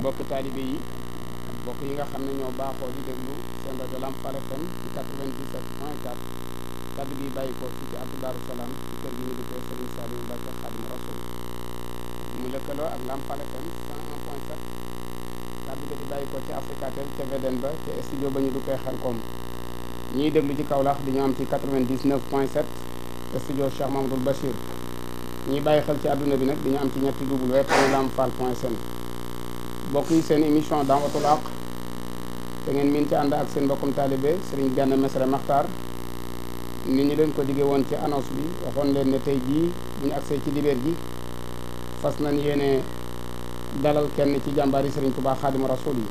mbokk taalibe yi mbokk yi nga xam ne ñoo baaxoo di déglu seen rajo Lamp Fall FM ci 97.4 kaddu gi bàyyi ko fii ci Abdou Darou Salaam ci kër gi ñu duppee Serigne Saliou Mbacke Xaadimu Rasuul mu lëkkaloo ak Lamp Fall FM 101.7 kaddu gi di bàyyi ko ci Africatel ca VDN ba ca studio ba ñu duppee Xelkom ñiy déglu ci Kaolack di ñu am ci 99.7 studio Cheikh Mamadou Bachir ñuy bàyyi xel ci àdduna bi nag di ñu am ci ñetti www.lampfall.sn mbokk yi seen émission Da'watul Haq te ngeen miin ci ànd ak seen mbokkum taalibe Serigne Gana Messere Makhtar ni ñu leen ko diggee woon ci annonce bi waxoon leen ne tey jii bu ñu agsee ci dibeer ji fas nañ yéene dalal kenn ci jàmbaari Serigne Touba Xaadimu Rasuul yi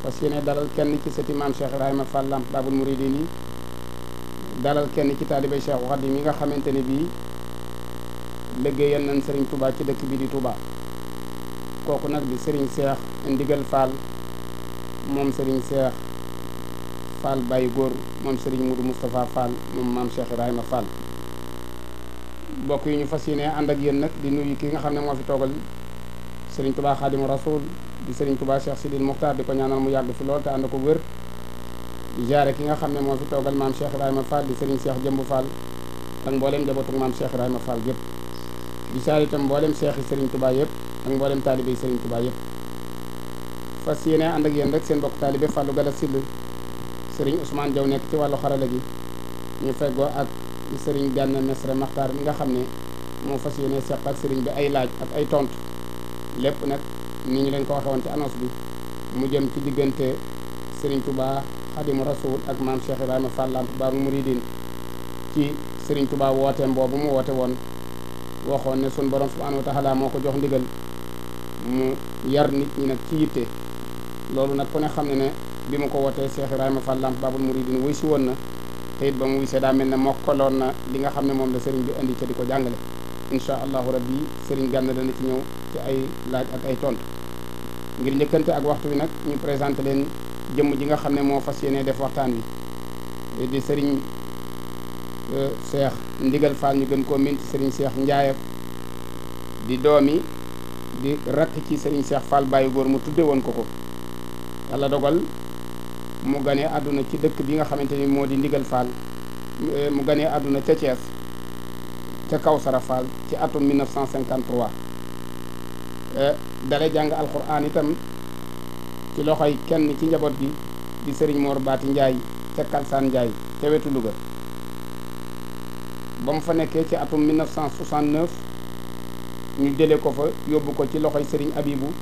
fas yéene dalal kenn ci sëti maam Cheikh Ibrahima Fall Lamp Babul Mouridine yi dalal kenn ci taalibe Cheikh Khadim yi nga xamante ne bii liggéeyal nañ Serigne Touba ci dëkk bi di Touba kooku nag di Serigne Cheikh Ndigal Fall moom Serigne Cheikh Fall Baye Góor moom Serigne Moudou Moustapha Fall moom maam Cheikh Ibrahima Fall mbokk yi ñu fas yéene ànd ak yéen nag di nuyu ki nga xam ne moo fi toogal Serigne Touba Xaadimu Rasuul di Serigne Touba Cheikh Sidil Mokhtar di ko ñaanal mu yàgg fi lool te ànd ko wér di jaare ki nga xam ne moo fi toogal maam Cheikh Ibrahima Fall di Serigne Cheikh Jëmbu Fall ak mbooleem njabootu maam Cheikh Ibrahima Fall yëpp di jaare itam mbooleem Cheikh yi Serigne Touba yëpp ak mbooleem taalibe yi Serigne Touba yëpp fas yéene ànd ak yéen rek seen bokk taalibe Fallou Gala Sill Serigne Ousmane Diaw nekk ci wàllu xarala gi ñu feggoo ak Serigne Gana Messere Makhtar mi nga xam ne moo fas yéene seq ak Serigne bi ay laaj ak ay tontu lépp nag ni ñu leen ko waxee woon ci annonce bi mu jëm ci diggante Serigne Touba Xaadimu Rasuul ak maam Cheikh Ibrahima Fall Lamp Babul Mouridine ci Serigne Touba wooteem boobu mu woote woon waxoon ne sun borom subhanahu wa taala moo ko jox ndigal mu yar nit ñi nag ci yitte loolu nag ku ne xam ne bi mu ko wootee Cheikh Ibrahima Fall Lamp Babul Mouridine wuy si woon na te it ba mu wuysee daa mel ne mokkaloon na li nga xam ne moom la Serigne bi indi ca di ko jàngale incha allahu rabbi Serigne Gana dana ci ñëw ci ay laaj ak ay tontu ngir njëkkante ak waxtu bi nag ñu présenté leen jëmm ji nga xam ne moo fas yéene def waxtaan wi di Serigne Cheikh Ndigal Fall ñu gën koo miin ci Serigne Cheikh Ndiaye di doomi di rakk ci Serigne Cheikh Fall Baye Góor mu tudde woon ko ko yàlla dogal mu ganee àdduna ci dëkk bi nga xamante ni moo di Ndigal Fall mu ganee àdduna ca Thiès ca Kawsara Fall ci atum 1953 dale jàng alxuraan itam ci loxoy kenn ci njaboot gi di Serigne Mor Baati Ndiaye ca Kalsaan Ndiaye ca wetu Louga ba mu fa nekkee ci atum 1969 ñu jëlee ko fa yóbbu ko ci loxoy Serigne Abibou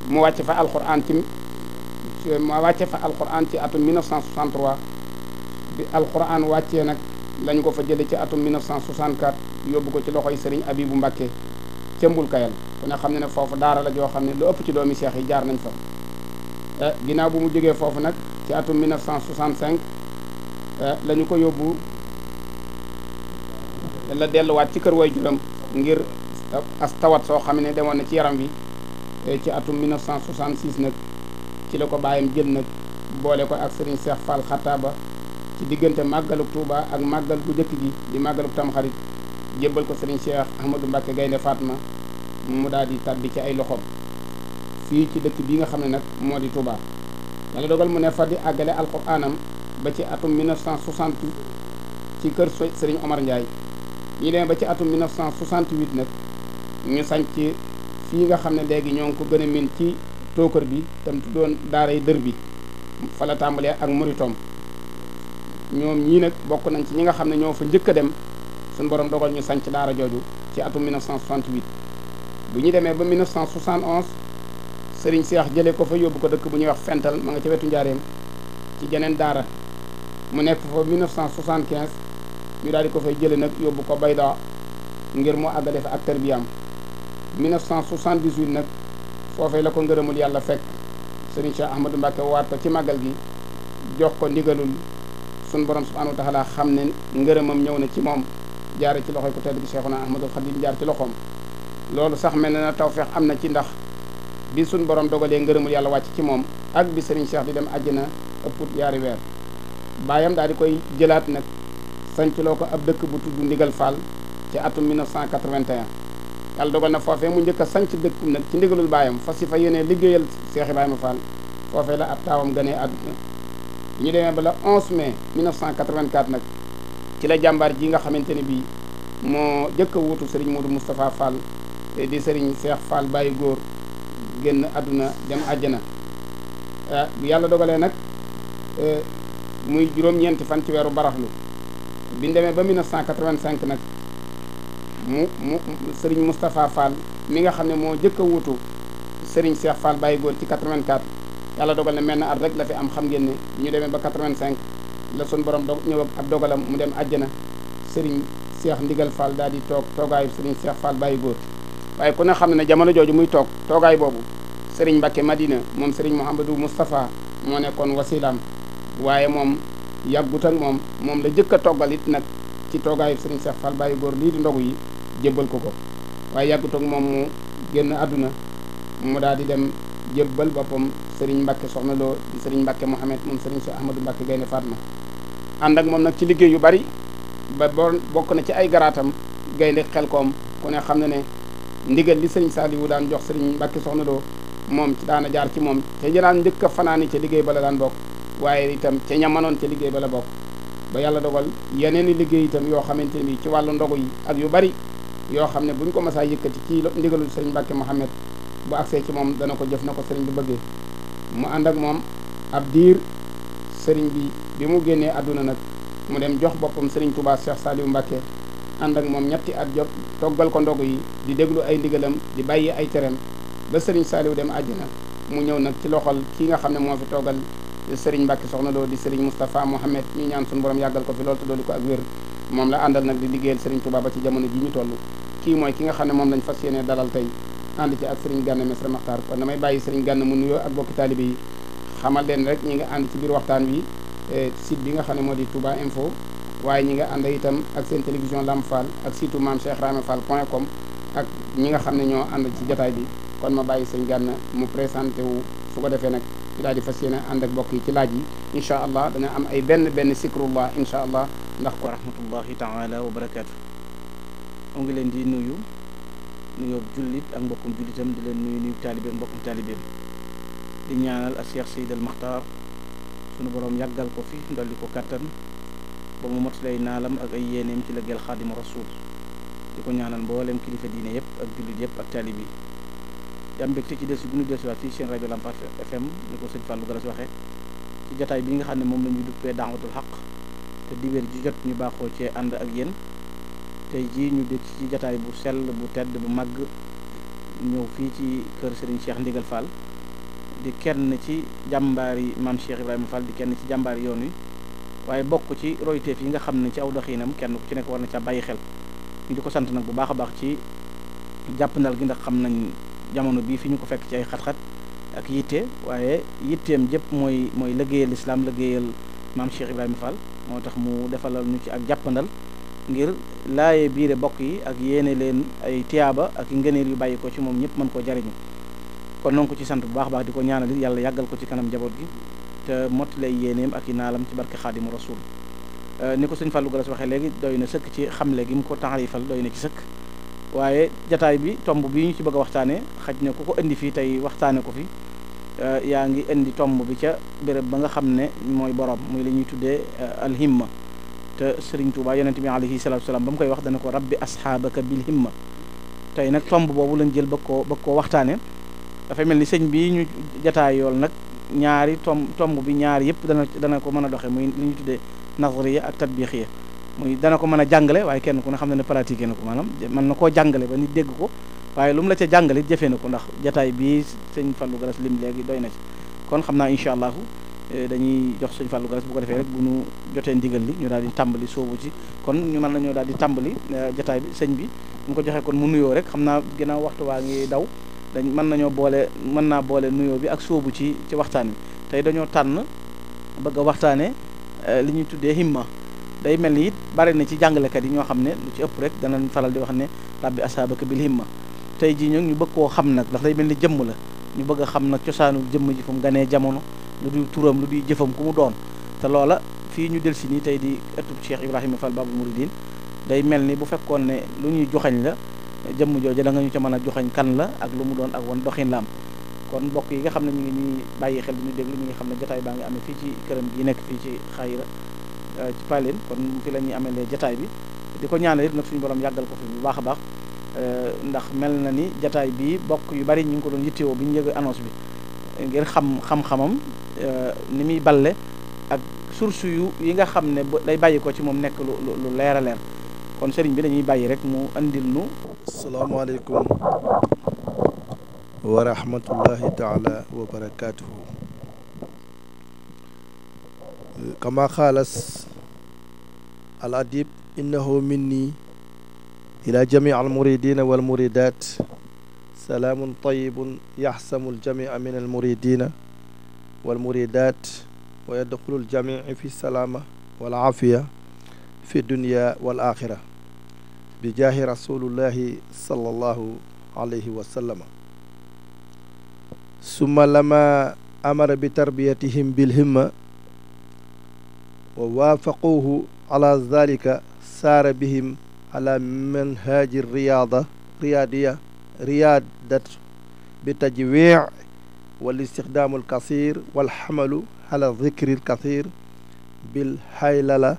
mu wàcc fa alxuraan ci atum 1963 bi alxuraan wàccee nag lañ ko fa jëlee ci atum 1964 yóbbu ko ci loxoy Serigne Abibou Mbacké ca Mbul Kayal ku ne xam ne foofu daara la joo xam ne lu ëpp ci doomi seex yi jaar nañ fa ginnaaw bu mu jógee foofu nag ci atum 1965 la ñu ko yóbbu la delluwaat ci kër waajuram ngir as tawat soo xam ne demoon na ci yaram wi ci atum 1966 nag ci la ko bàyyam jël nag boole ko ak Serigne Cheikh Fall Xattaaba ci diggante màggaluk Touba ak màggal bu njëkk gi di màggaluk Tamxarit jébbal ko Serigne Cheikh Ahmadou Mbacké Gaynde Fatma mu daal di tàbbi ci ay loxoom fii ci dëkk bii nga xam ne nag moo di Touba yàlla dogal mu ne fa di àggale alxuraanam ba ci atum 1960 ci kër Serigne Omar Ndiaye ñu demee ba ci atum 1968 nag ñu sanc fii nga xam ne léegi ñoo ngi ko gën a min ci tookër bi tam tuddoon daaray dër bi fa la tàmbalee ak muritom ñoom ñii nag bokk nañ ci ñi nga xam ne ñoo fa njëkk a dem suñu borom dogal ñu sanc daara jooju ci atum 1968 bu ñu demee ba 1971 Serigne Cheikh jëlee ko fa yóbbu ko dëkk bu ñuy wax Fental ma nga ca wetu Njaareem ci jeneen daara mu nekk fa 1975 ñu daal di ko fay jëlee nag yóbbu ko Bayda ngir mu àggale fa ak tarbiyam 1978 nag foofee la ko ngërëmul yàlla fekk Serigne Cheikh Ahmadou Mbacké waat ko ci màggal gi jox ko ndigalul sun borom subhanahu wa taala xam ne ngërëmam ñëw na ci moom jaare ci loxoy ko tedd gi Cheikhuna Ahmadul Khadim jaar ci loxoom loolu sax mel na tawfeex am na ci ndax bi sun borom dogalee ngërëmul yàlla wàcc ci moom ak bi Serigne Cheikh di dem àjjana ëpput yaari weer baayam daal di koy jëlaat nag sancloo ko ab dëkk bu tudd Ndigal Fall ci atum 1981 yàlla dogal na foofee mu njëkk a sanc dëkk nag ci ndigalul baayam fas yi fa yéene liggéeyal Cheikh Ibrahima Fall foofee la ab taawam gënee àdduna ñu demee ba la 11 mai 1984 nag ci la jàmbaar ji nga xamante ne bii moo jëkk a wuutu Serigne Modou Moustapha Fall di Serigne Cheikh Fall Baye Góor génn àdduna dem àjjana yàlla dogalee nag muy juróom-ñeenti fan ci weeru baraxlu bi ñu demee ba 1985 nag mu Serigne Moustapha Fall mi nga xam ne moo jëkk a wuutu Serigne Cheikh Fall Baye Góor ci 84 yàlla dogal ne mel na at rek la fi am xam ngeen ne ñu demee ba 85 la sun borom ñëw ak ab dogalam mu dem àjjana Serigne Cheikh Ndigal Fall daal di toogaayu Serigne Cheikh Fall Baye Góor waaye ku ne xam ne jamono jooju muy toogaay boobu Serigne Mbacke Madina moom Serigne Mouhamadou Moustapha moo nekkoon wasilaam waaye moom yàggut ak moom la jëkk a toggal it nag ci toogaayu Serigne Cheikh Fall Baye Góor lii di ndogu yi jébbal ko waaye yàggut ak moom mu génn àdduna mu daal di dem jébbal boppam Serigne Mbacke soxna loo di Serigne Mbacke Mohamed moom Serigne Cheikh Ahmadou Mbacke Gaynde Fatma ànd ak moom nag ci liggéey yu bari ba bokk na ci ay garaatam gaynde Xelkom ku ne xam ne ndigal li Serigne Saliou daan jox Serigne Mbacke soxna loo moom ci daana jaar ci moom te ñu daan njëkk a fanaani ca liggéey ba la daan bokk waaye itam ca ñamanoon ca liggéey ba la bokk ba yàlla dogal yeneen i liggéey itam yoo xamante ni ci wàllu ndogu yi ak yu bari yoo xam ne buñ ko masaa yëkkati ci ndigalul Serigne Mbacke Mohamed bu agsee ci moom dana ko jëf na ko Serigne bi bëggee mu ànd ak moom ab diir Serigne bi mu génnee àdduna nag mu dem jox boppam Serigne Touba Cheikh Saliou Mbacke ànd ak moom ñetti at jot toggal ko ndogu yi di déglu ay ndigalam di bàyyi ay tereem ba Serigne Saliou dem àjjana mu ñëw nag ci loxol kii nga xam ne moo fi toggal Serigne Mbacke soxna Lo di Serigne Moustapha Mohamed ñu ñaan suñu borom yàggal ko fi loolu te dooli ko ak wér moom la àndal nag di liggéeyal Serigne Touba ba ci jamono ji ñu toll kii mooy ki nga xam ne moom lañ fas yéene dalal tey ànd ci ak Serigne Gana Messere Makhtar kon damay bàyyi Serigne Gana mu nuyoo ak bokki taalibe yi xamal leen rek ñi nga ànd ci biir waxtaan wi site bi nga xam ne moo di Touba Info waaye ñi nga ànd itam ak seen télévision Lamp Fall ak site Mame Cheikh Rahma Fall .com ak ñi nga xam ne ñoo ànd ci jotaay bi kon ma bàyyi Serigne Gana mu présenté wu su ko defee nag ci daal di fas yéene ànd ak bokk yi ci laaj yi incha allah dana am ay benn sikrullah incha allah ndax ko rahmatullahi taala wa barakaatu mu ngi leen di nuyoo jullit ak mbokkum jullitam di leen nuyu taalibeem mbokkum taalibeem di ñaanal a Cheikh Seydal Makhtar sunu borom yàggal ko fi ndolli ko kattan ba mu mot lay naalam ak ay yéeneem ci la gel Xaadimu Rasuul di ko ñaanal mboolem kilifa diine yëpp ak jullit yëpp ak taalibe yi di am mbégte ci delsi bu ñu delsiwaat fii seen rajo Lamp FM ni ko sëñ Fallou Galas waxee ci jataay bi nga xam ne moom la ñu duppee da'watul haqq te diwéer ji jot ñu baaxoo cee ànd ak yéen tey jii ñu dégg ci jataay bu sell bu tedd bu màgg ñëw fii ci kër Serigne Cheikh Ndigal Fall di kenn ci jàmbaari maam Cheikh Ibrahima Fall di kenn ci jàmbaari yoon wi waaye bokk ci royteef yi nga xam ne ci aw doxiinam kenn ku ci nekk war na ca bàyyi xel ñu di ko sant nag bu baax a baax ci jàppandal gi ndax xam nañ jamono bii fi ñu ko fekk ci ay xat-xat ak yitte waaye yitteem jëpp mooy liggéeyal lislaam liggéeyal maam Cheikh Ibrahima Fall moo tax mu defalal ñu ci ak jàppandal ngir laaye biire bokk yi ak yéene leen ay tiyaaba ak ngëneel yu bàyyi ko ci moom ñëpp mën koo jariñu kon noonu ko ci sant bu baax baax di ko ñaanal yàlla yàggal ko ci kanam njaboot gi te mottali ay yéeneem ak i naalam ci barke Xaadimu Rasuul ni ko sëñ Fallou Galas waxee léegi doy na sëkk ci xamle gi mu ko taarifal doy na ci sëkk waaye jataay bi tomb bi ñu ci bëgg a waxtaane xaj na ku ko indi fii tey waxtaane ko fi yaa ngi indi tomb bi ca béréb ba nga xam ne mooy borom muy li ñuy tuddee alhimma te Serigne Touba yonent bi alayhi salaatu salaam ba mu koy wax dana ko rabbi asxaabaka bil himma tey nag tomb boobu lañ jël bëgg koo waxtaane dafay mel ni sëñ bi ñu jataay yool nag ñaari tomb bi ñaari yëpp dana ko mën a doxe muy li ñuy tuddee nazariya ak tatbiqiya muy dana ko mën a jàngale waaye kenn ku ne xam ne pratiqué na ko maanaam mën na koo jàngale ba nit dégg ko waaye lu mu la ca jàngale jëfee na ko ndax jataay bii sëñ Fallou Galas lim léegi doy na ci kon xam naa incha allahu dañuy jox sëñ Fallou Galas bu ko defee rek bu ñu jotee ndigal li ñu daal di tàmbali soobu ci kon ñu mën nañoo daal di tàmbali jataay bi sëñ bi mu ko joxee kon mu nuyoo rek xam naa ginnaaw waxtu waa ngi daw mën naa boole nuyoo bi ak soobu ci waxtaan wi tey dañoo tànn bëgg a waxtaane li ñuy tuddee himma day mel ni it bari na ci jàngalekat yi ñoo xam ne lu ci ëpp rek danañ faral di wax ne rabbi asaabaka bil himma tey jii ñu bëgg koo xam nag ndax day mel ni jëmm la ñu bëgg a xam nag cosaanu jëmm ji fu mu ganee jamono lu di turam lu di jëfam ku mu doon te loola fii ñu del si nii tey di ëttub Cheikh Ibrahima Fall Babul Mouridine day mel ni bu fekkoon ne lu ñuy joxañ la jëmm jooju da nga ñu ca mën a joxañ kan la ak lu mu doon ak wan doxin la am kon mbokk yi nga xam ne ñu ngi ñuy bàyyi xel di ñu déglu ñu ngi xam ne jotaay baa ngi amee fii ci këram gi nekk fii ci Xayra ci Paleen kon fi la ñuy amee jotaay bi di ko ñaanal it nag suñu borom yàggal ko fi bu baax a baax ndax mel na ni jotaay bi bokk yu bari ñu ngi ko doon yittewoo bi ñu yëg annonce bi ngir xam-xamam ni muy balle ak source yi nga xam ne day bàyyi ko ci moom nekk lu leer a leer kon sëriñ bi dañuy bàyyi rek mu andil nu. asalaamaaleykum wa rahmatullahi taala wa barakatuhu. kama xaalas al adib innahu minni ila jami al muridina wal muridat salaamun tayibun yaxsamu al jamia min al muridina wal muridat wa yadxulu al jamii fi salaama wal aafiya fi dunya wal axira bi jaahi rasulullahi sallallahu alayhi wa sallama. summa lama amara bi tarbiyatihim bilhimma wa waafaquuhu ala zalika saara bihim ala manhaji riyadat bi tajwic wal istixdaamu alkasir walxamalu ala dikri alkasir bilhaylala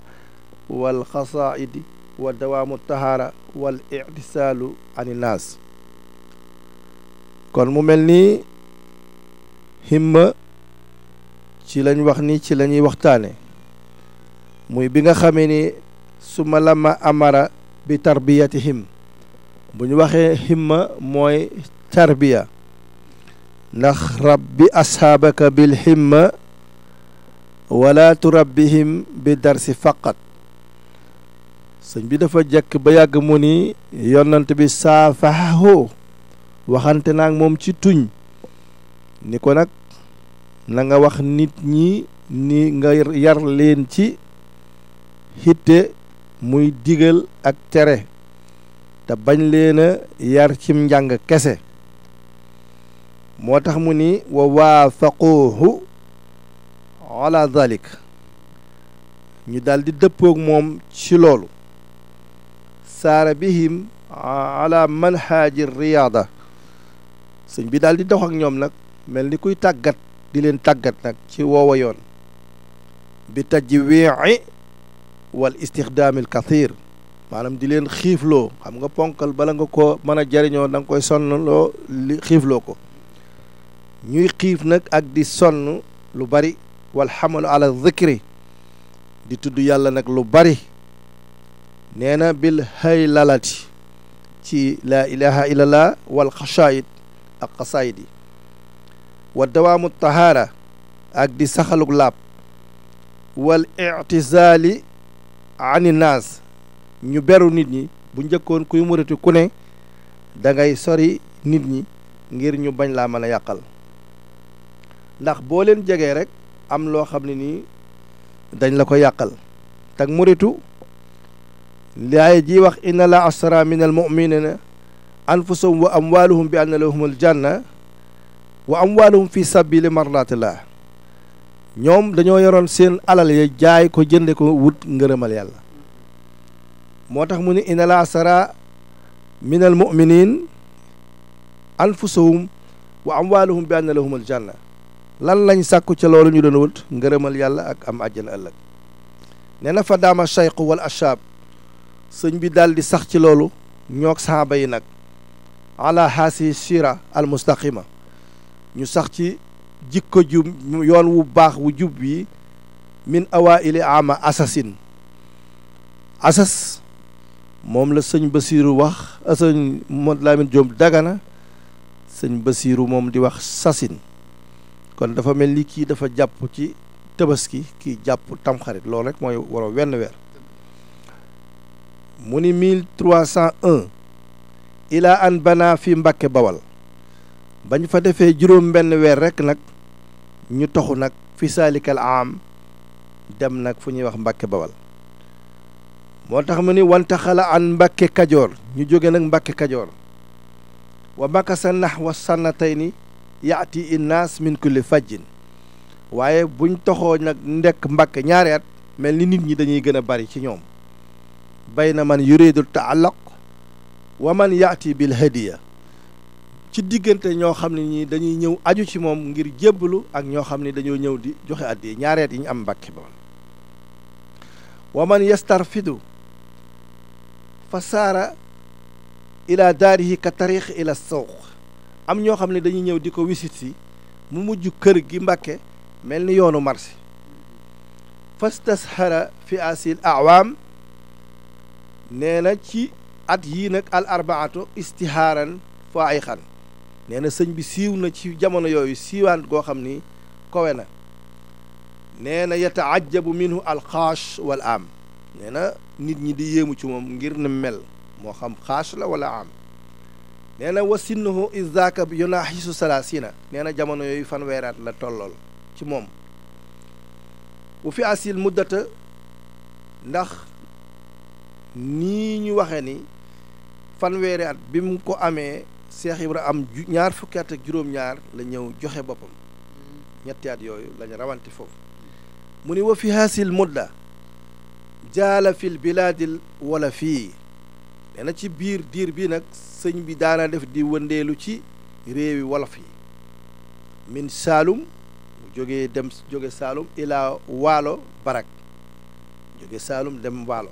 walxasaidi wa dawaamu tahaara wal ictisaalu an innaas. kon mu mel ni himma ci lañ wax ni ci la ñuy waxtaane muy bi nga xamee ni suma lama amara bi tarbiyatihim bu ñu waxee himma mooy tarbiya ndax rabbi ashaabaka bil himma wala turabbihim bi darsi faqat. sëñ bi dafa jekk ba yàgg mu ni yonant bi saafahahu waxante naag moom ci tuñ ni ko nag na nga wax nit ñi ni nga yar leen ci hitte muy digal ak tere te bañ leen a yar cim njàng kese. moo tax mu ni wa waafaquuhu ala dhalik ñu daal di dëppoog moom ci loolu. saara bihim ala manhaji riyaada sëñ bi daal di dox ak ñoom nag mel ni kuy tàggat di leen tàggat nag ci woowa yoon bi tajwiici wal istixdaamil kathir maanaam di leen xiifloo xam nga ponkal bala nga ko mën a jariñoo da nga koy sonnloo li xiifloo ko ñuy xiif nag ak di sonn lu bari wal xamalu ala dhikri di tudd yàlla nag lu bari nee na bil haylalati ci laa ilaha illallah wal xasaayid ak xasaayid yi wa dawaamu tahaara ak di saxaluk laab wal ictizaali ani naas ñu beru nit ñi bu njëkkoon kuy muriti ku ne da ngay sori nit ñi ngir ñu bañ laa mën a yàqal ndax boo leen jegee rek am loo xam ne nii dañ la ko yàqal tak muritu laay ji wax inna la asra min al muminina anfusahum wa amwaluhum bi anna lahum al janna wa amwaluhum fi sabili mardatillah ñoom dañoo yoroon seen alal ya jaay ko jënde ko wut ngërëmal yàlla moo tax mu ni inna la asra min al muminin anfusahum wa amwaluhum bi anna lahum al janna lan lañ sàkku ca loolu ñu doon wut ngërëmal yàlla ak am àjjana ëllëg nee na fa daama cheikh wal ashab sëñ bi daal di sax ci loolu ñoog saxaaba yi nag ala haasi sira al mustaqima ñu sax ci jikko ju yoon wu baax wu jub bi min awaili ama asasin asas moom la sëñ Basiiru wax sëñ Modou Lamine Diop Dagana sëñ Basiiru moom di wax sasin kon dafa mel ni kii dafa jàpp ci tabaski kii jàpp tamxarit loolu rek mooy waroo wenn weer mu ni 1301 ila an bana fi Mbàkke Bawal bañ fa defee juróom benn weer rek nag ñu toxu nag fi saalikal am dem nag fu ñuy wax Mbàkke Bawal moo tax mu ni wante xala an Mbàkke Kajoor ñu jóge nag Mbàkke Kajoor wa makasa nahwa sannatayni yaati innaas min kulli fajjin waaye buñ toxoo nag ndekk Mbàkke ñaari at mel ni nit ñi dañuy gën a bari ci ñoom bayna man yuridu taallaq wa man yaati bil hadiya ci diggante ñoo xam ne ñi dañuy ñëw aju ci moom ngir jébbalu ak ñoo xam ne dañoo ñëw di joxe addiya ñaareet yi ñu am Mbàkke Bawol wa man yastarfidu fa saara ila daarihi ka tariix ila sawq am ñoo xam ne dañuy ñëw di ko wisit si mu mujj kër gi Mbàkke mel ni yoonu marché fastashara fi asil awaam nee na ci at yii nag al arbaatu istihaaran fa ay xan nee na sëñ bi siiw na ci jamono yooyu siiwaan goo xam ni kowe na nee na yataajabu minhu al xaash wal am nee na nit ñi di yéemu ci moom ngir na mel moo xam xaash la wala am nee na wa sinnuhu izaka yunaaxisu salaasina nee na jamono yooyu fanweeraat la tollool ci moom bu fi asil muddata ndax nii ñu waxe ni fanweeri at bi mu ko amee Seex Ibra am ñaar fukki at ak juróom-ñaar la ñëw joxe boppam ñetti at yooyu lañu rawante foofu mu ni wa fi hasil mudda jaala fil bilaadil wala fii nee na ci biir diir bi nag sëñ bi daana def di wëndeelu ci réewi wolof yi min Saalum mu jóge Saalum ilaa Waalo Barak jóge Saalum dem Waalo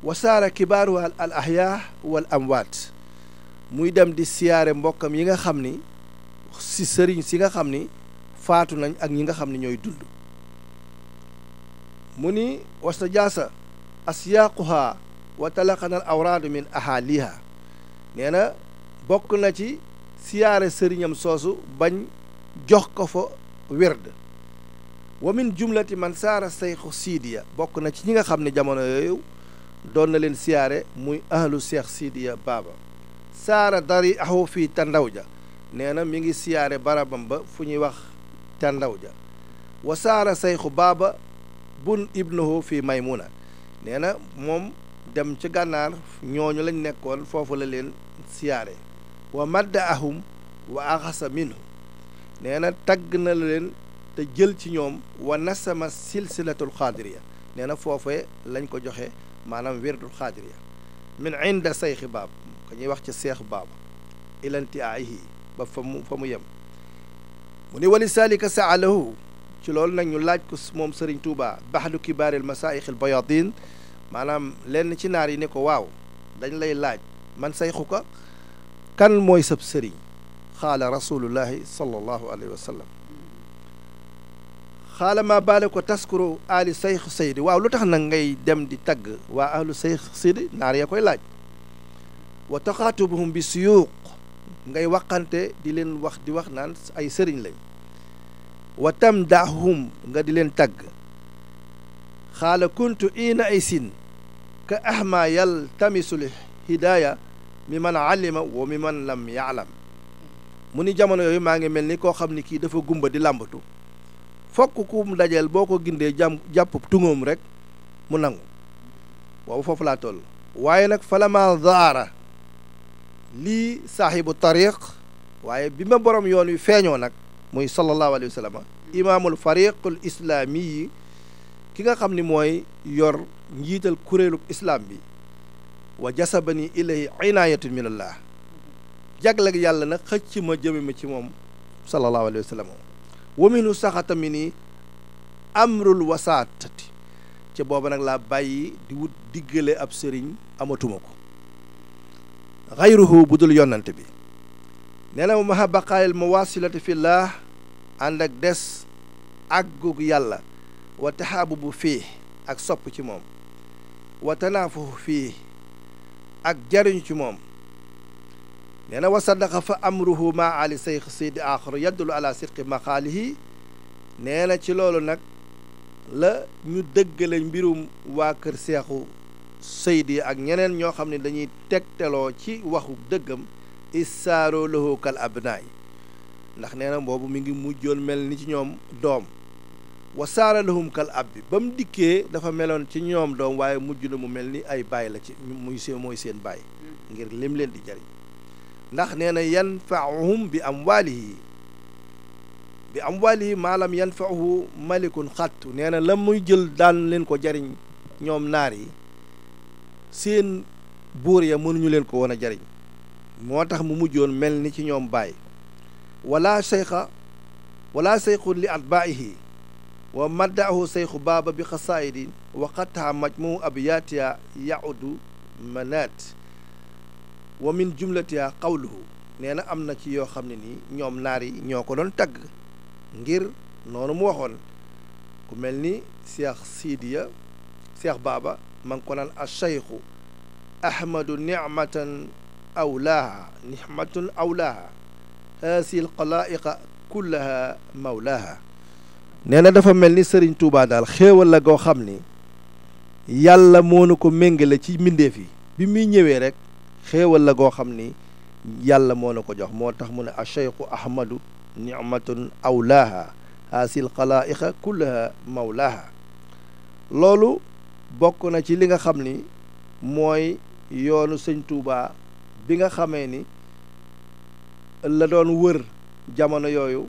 wasaara kibaaru al ahyaa wal amwaat muy dem di siyaare mbokkam yi nga xam ni si sëriñ si nga xam ni faatu nañ ak ñi nga xam ni ñooy dund mu ni wasta jaasa asiyaaquha wa talaqana al awraadu min ahaliha nee na bokk na ci siyaare sëriñam soosu bañ jox ko fa werd wa min jumlati man saara sayxu siidiya bokk na ci ñi nga xam ne jamono yooyu doon na leen siyaare muy ahlu seex siidiya baaba saara dari ahu fii tandawja nee na mi ngi siyaare barabam ba fu ñuy wax tandawja wa saara sayxu baaba bun ibnuhu fii maymuna nee na moom dem ci gànnaar ñooñu lañ nekkoon foofu la leen siyaare wa madda ahum wa axasa minhu nee na tagg na leen te jël ci ñoom wa nasama silsilatul xaadiriya nee na foofee lañ ko joxe maanaam wirdul xaadiriya min inda sayxi baab ko ñuy wax ci seexu baaba ilanti aihi ba fa mu yem mu ni wali salika saalahu ci loolu nag ñu laaj ko moom Sëriñ Tuuba baxdu kibaaril masaayixil bayatin maanaam lenn ci naar yi ne ko waaw dañ lay laaj man sayxu ko kan mooy sab sëriñ xaala rasulullahi sallallahu alayhi wa sallam xaala maa baale ko taskuru ali sayxu saydi waaw lu tax nag ngay dem di tagg waa ahlu sayxu saydi naar ya koy laaj wa taxaatubuhum bi suyuuq ngay waxante di leen wax di wax naan ay sëriñ lañ wa tamdahum nga di leen tagg xaala kuntu ina ay sin ka ahma yaltamisul hidaaya mi man alima wa mi man lam yaalam mu ni jamono yooyu maa ngi mel ni koo xam ni kii dafa gumba di làmbatu fokk ku mu dajeel boo ko gindee jàpp tungoom rek mu nangu boobu foofu laa toll waaye nag falama zaara lii saaxibu tariq waaye bi ma borom yoon wi feeñoo nag muy sallallahu alayhi wa sallam imaamul fariqul islaami yi ki nga xam ni mooy yor njiital kuréelu islam bi wa jasabani ilayhi inaayatun min allah jaglag yàlla nag xëcc ma jëme ma ci moom sallallahu alayhi wa sallam wa minu saxata mi ni amrul wasaatati ca booba nag laa bàyyi di wut diggale ab sëriñ amatuma ko xayruhu bu dul yonnante bi nee na maha baqaayil mawasilati fillah ànd ak des àggug yàlla wa taxaabubu fii ak sopp ci moom wa tanaafuhu fii ak jariñu ci moom nee na wa sadaqa fa amruhu ma ali sayx seydi axaru yaddulu ala sidqi maqaalihi nee na ci loolu nag la ñu dëggale mbirum waa kër seexu seydi ak ñeneen ñoo xam ne dañuy tegteloo ci waxu dëggam issaaro lahu kal abnaay ndax nee na boobu mi ngi mujjoon mel ni ci ñoom doom wa saara lahum kal abbi ba mu dikkee dafa meloon ci ñoom doom waaye mujj na mu mel ni ay baay la ci muy seen mooy seen baay ngir lim leen di jariñ ndax nee na yanfaahum bi amwaalihi maalam yanfaahu malikun xattu nee na la muy jël daan leen ko jariñ ñoom naar yi seen buur ya mënuñu leen ko woon a jariñ moo tax mu mujjoon mel ni ci ñoom baay wala seyxun li atbaa'ihi wa maddaahu seyxu baaba bi xasaayidin wa qataa majmuu abyaatiya yaudu manaat wa min jumlatiha qawluhu nee na am na ci yoo xam ne nii ñoom naar yi ñoo ko doon tagg ngir noonu mu waxoon ku mel ni Cheikh Sidiya Cheikh Baaba ma ngi ko naan asheyxu ahmadu nicmatun awlaaha haasi alxalaa'iqa kullaha mawlaaha nee na dafa mel ni Sëriñ Tuubaa daal xéewal la goo xam ni yàlla moo nu ko méngale ci mbindeef yi bi muy ñëwee rek xéewal la goo xam ni yàlla moo na ko jox moo tax mu ne asheyxu ahmadu nicmatun awlaaha haasil xalaa'iqa kullaha mawlaaha loolu bokk na ci li nga xam ni mooy yoonu sëñ Tuubaa bi nga xamee ni la doon wër jamono yooyu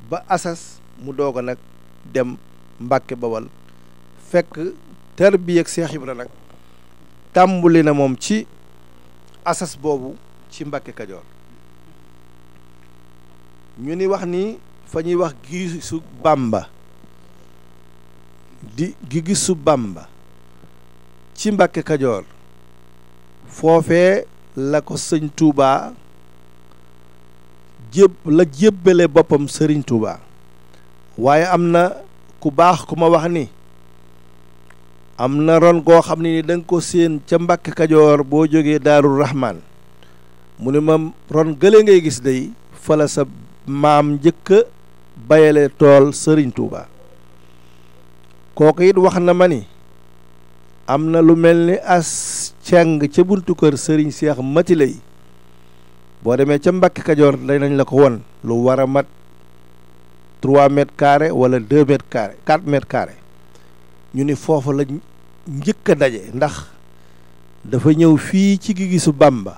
ba asas mu doog a nag dem Mbàkke Bawal fekk tarbiya ak Seex Ibra nag tàmbuli na moom ci asas boobu ci Mbàkke Kajoor ñu ni wax ni fa ñuy wax gisu Bàmba di gisu Bàmba ci Mbàkke Kajoor foofee la ko sëñ Tuubaa jébbale boppam sëriñ Tuubaa waaye am na ku baax ku ma wax ni am na ron goo xam ne ni da nga ko séen ca Mbàkke Kajoor boo jógee Daaru Rahmaan mu ne ma ron gële ngay gis day fa la sa maam njëkk a bayale tool sëriñ Tuubaa kooku it wax na ma ni am na lu mel ni as ceng ca buntu kër sëriñ Seex Mati Lay boo demee ca Mbàkke Kajoor danañ la ko won lu war a mat 3 mètres carrés wala 2 mètres carrés 4 mètres carrés ñu ni foofu la njëkk a daje ndax dafa ñëw fii ci gisu Bàmba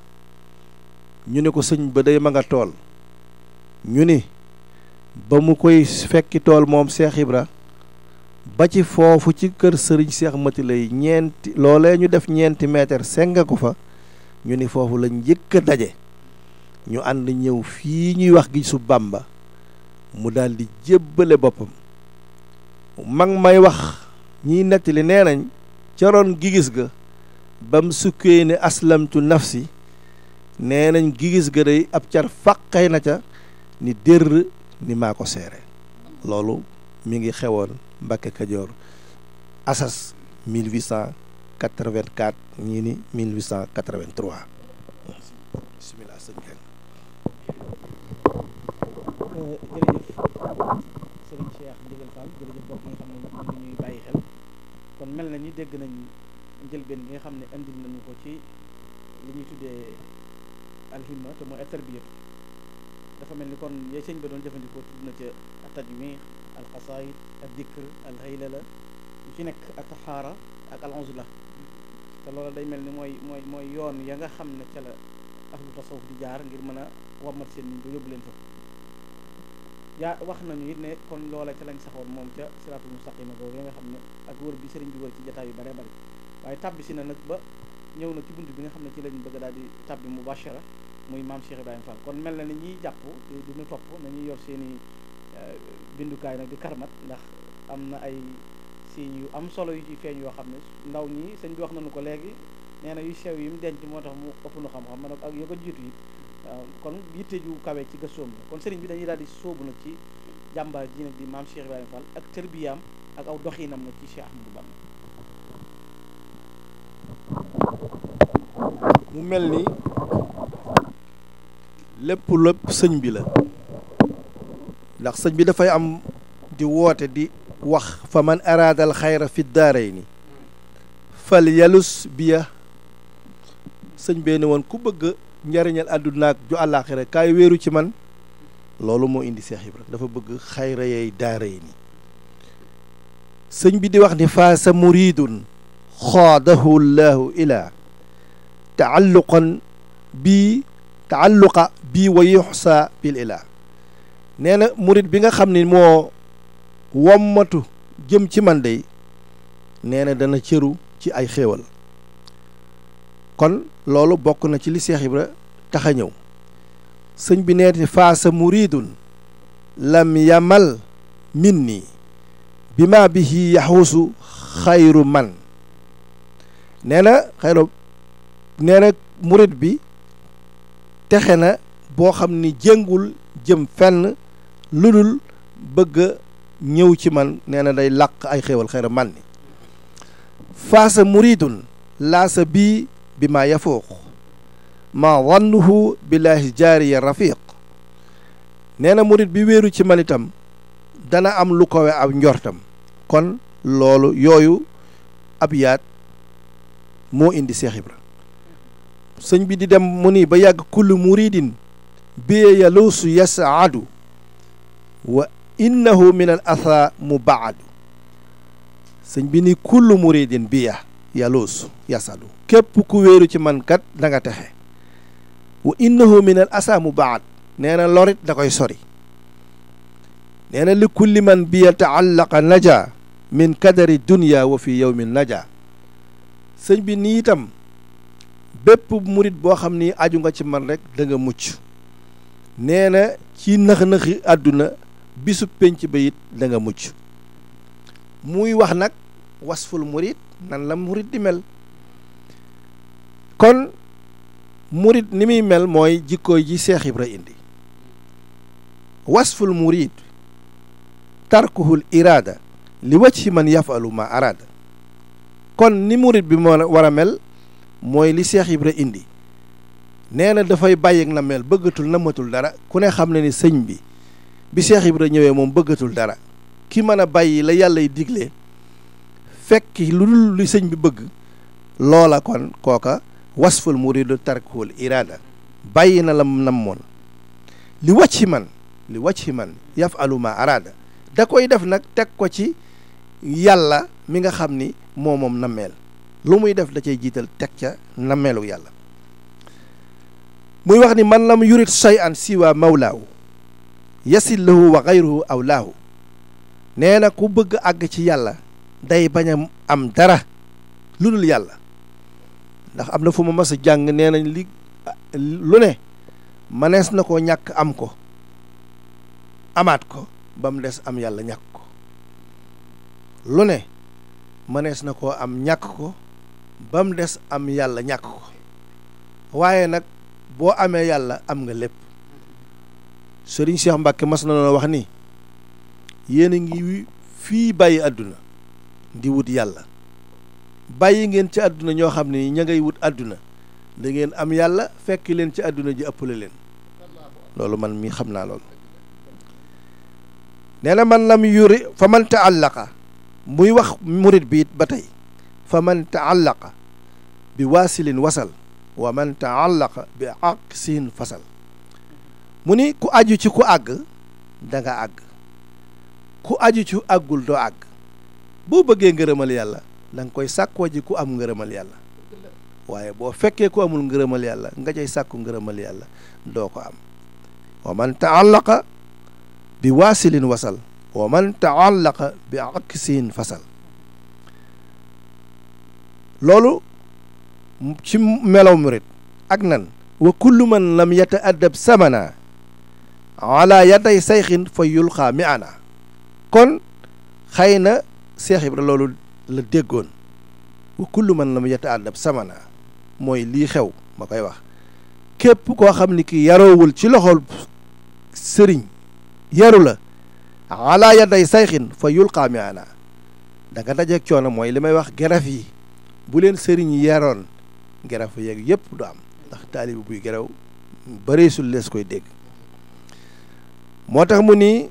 ñu ne ko sëñ ba day ma nga tool ñu ni ba mu koy fekki tool moom Seex Ibra ba ci foofu ci kër sëriñ Seex Mati Lay loolee ñu def ñeenti mètre senga ko fa ñu ni foofu la njëkk a daje ñu ànd ñëw fii ñuy wax gisu Bàmba mu daal di jébbale boppam mag may wax ñiy nettali nee nañ ca roon gigis ga bam sukkee ne aslamtu nafsi nee nañ gigis ga day ab car fàqay na ca ni dérr ni maa ko seere loolu mi ngi xewoon Mbàkke Kajoor asas 1884 ñii ni 1883 bismillah sëñ Kane. jërëjëf sëriñ Cheikh Ndigal Fall jërëjëf bokk nga xam ne nag ñu ñuy bàyyi xel kon mel na ni dégg nañ njëlbeen bi nga xam ne indil nañu ko ci li ñuy tuddee alhimma te mooy at-tarbiyatu dafa mel ni kon yooyu sëñ ba doon jëfandikoo tudd na ca at-tajmiix al-qasaayid ad-dikr al-haylala yu ci nekk ak taxaara ak al-uzla te loolu day mel ni mooy yoon ya nga xam ne ca la ahlu tasawuf di jaar ngir mën a wammat seen nit ba yóbbu leen fa wax nañu it ne kon loola ca lañ saxoon moom ca siraatul mustaqima boobu nga xam ne ak wër bi sëriñ bi wër ci jataay yu bare bari waaye tàbbi si na nag ba ñëw na ci bunt bi nga xam ne ci lañ bëgg daal di tàbbi mubashara muy maam Cheikh Ibrahima Fall kon mel na ni ñiy jàpp duñu topp nañuy yor seen i bindukaay nag di karmat ndax am na ay signes yu am solo yu ci feeñ yoo xam ne ndaw ñi sëñ bi wax nañu ko léegi nee na yu sew yi mu denc moo tax mu ëpp nu xam-xam ma ne ak yo ko jiitu yi waaw kon yitte ju kawe ci gëstoom la kon sëriñ bi dañuy daal di sóobu nag ci jàmbaar ji nag di maam Cheikh Ibrahima Fall ak tërbiyaam ak aw doxinam nag ci Cheikh Ahmadou Bamba. mu mel ni lépp sëñ bi la ndax sëñ bi dafay am di woote di wax fa man araada al xayra fi daarayni fal yalus biya sëñ bee ne woon ku bëgg njariñal àdduna ak ju àllaaxira kaay wéeru ci man loolu moo indi Seex Ibra dafa bëgg xayra yay daarayni sëñ bi di wax ni faasa muridun xaadahu llahu ila taalluqa bii wa yuxsa bil ila nee na murid bi nga xam ni moo wommatu jëm ci man day nee na dana cëru ci ay xéewal kon loolu bokk na ci li Seex Ibra tax a ñëw sëñ bi neeti faasa muridun lam yamal minni bi ma bihi yaxuusu xayru man nee na murid bi texe na boo xam ni jéngul jëm fenn lu dul bëgg a ñëw ci man nee na day làq ay xéewal xayru man ni faasa muridun laasa bii bi ma yafuuq ma wannuhu billahi jaariya rafiq nee na murid bi wéeru ci man itam dana am lu kowe ab njortam kon loolu yooyu ab yaat moo indi Seex Ibra sëñ bi di dem mu ni ba yàgg kullu muridin bi yaluusu yasaadu wa innahu min al atha mubaadu sëñ bi ni kullu muridin bi yaluusu yasaadu képp ku wéeru ci man kat da nga texe wa innahu min al asa mubaad nee na lorit da koy sori nee na li kulli man bi yataallaqa naja min kadari dunya wa fi yawmin naja sëñ bi nii itam bépp murit boo xam ni aju nga ci man rek da nga mucc nee na ci nëx-nëxi àdduna bisu pénc ba it da nga mucc muy wax nag wasful murit nan la murit di mel kon murit ni muy mel mooy jikkooy ji Seex Ibra indi wasful murit tarkuhul iraada li wajhi man yafalu ma araada kon ni murit bi moo war a mel mooy li Seex Ibra indi nee na dafay bàyyi na mel bëggatul namatul dara ku ne xam ne ni sëñ bi Seex Ibra ñëwee moom bëggatul dara ki mën a bàyyi la yàlla y digle fekki lu dul li sëñ bi bëgg loola kon kooka wasful muridu tarkuhul iraada bàyyi na la namoon li wajhi man yafalu ma araada da koy def nag teg ko ci yàlla mi nga xam ni moom nammeel lu muy def da cay jiital teg ca nammeelu yàlla muy wax ni man lam yurit shay'an siwa mawlaahu yasil lahu wa gayruhu awlaahu nee na ku bëgg àgg ci yàlla day bañ a am dara lu dul yàlla ndax am na fu ma mas a jàng nee nañ lu ne manees na koo ñàkk am ko amaat ko ba mu des am yàlla ñàkk ko lu ne mënees na koo am ñàkk ko ba mu des am yàlla ñàkk ko waaye nag boo amee yàlla am nga lépp Sëriñ Cheikh Mbacke mas na wax ni yéen a ngi fii bàyyi àdduna di wut yàlla bàyyi ngeen ci àdduna ñoo xam ne ña ngay wut àdduna da ngeen am yàlla fekk leen ci àdduna ji ëppale leen loolu man mi xam naa loolu nee na man lam yuri fa man taallaqa muy wax murit bi it ba tey fa man taallaqa bi waasilin wasal wa man taallaqa bi aqsin fasal mu ni ku aju ci ku àgg da nga àgg ku aju ci àggul doo àgg boo bëggee ngërëmal yàlla da nga koy sàkkoo ji ku am ngërëmal yàlla waaye boo fekkee ku amul ngërëmal yàlla nga cay sàkku ngërëmal yàlla doo ko am wa man taallaqa bi waasilin wasal wa man taallaqa bi aqsin fasal loolu ci melaw murit ak nan wa kullu man lam yata'addab samana ala yaday sayxin fa yulqaa mi ana kon xëy na Seex Ibra loolu la déggoon wa kullu man lam yata'addab samana mooy lii xew ma koy wax képp koo xam ni ki yaroowul ci loxol sëriñ yaru la ala yaday sayxin fa yulqaa mi ana da nga dajeeg coono mooy li may wax geraf yi bu leen sëriñ yi yaroon geraf yeeg yëpp du am ndax taalibi buy geraw bëreesul lees koy dégg moo tax mu ni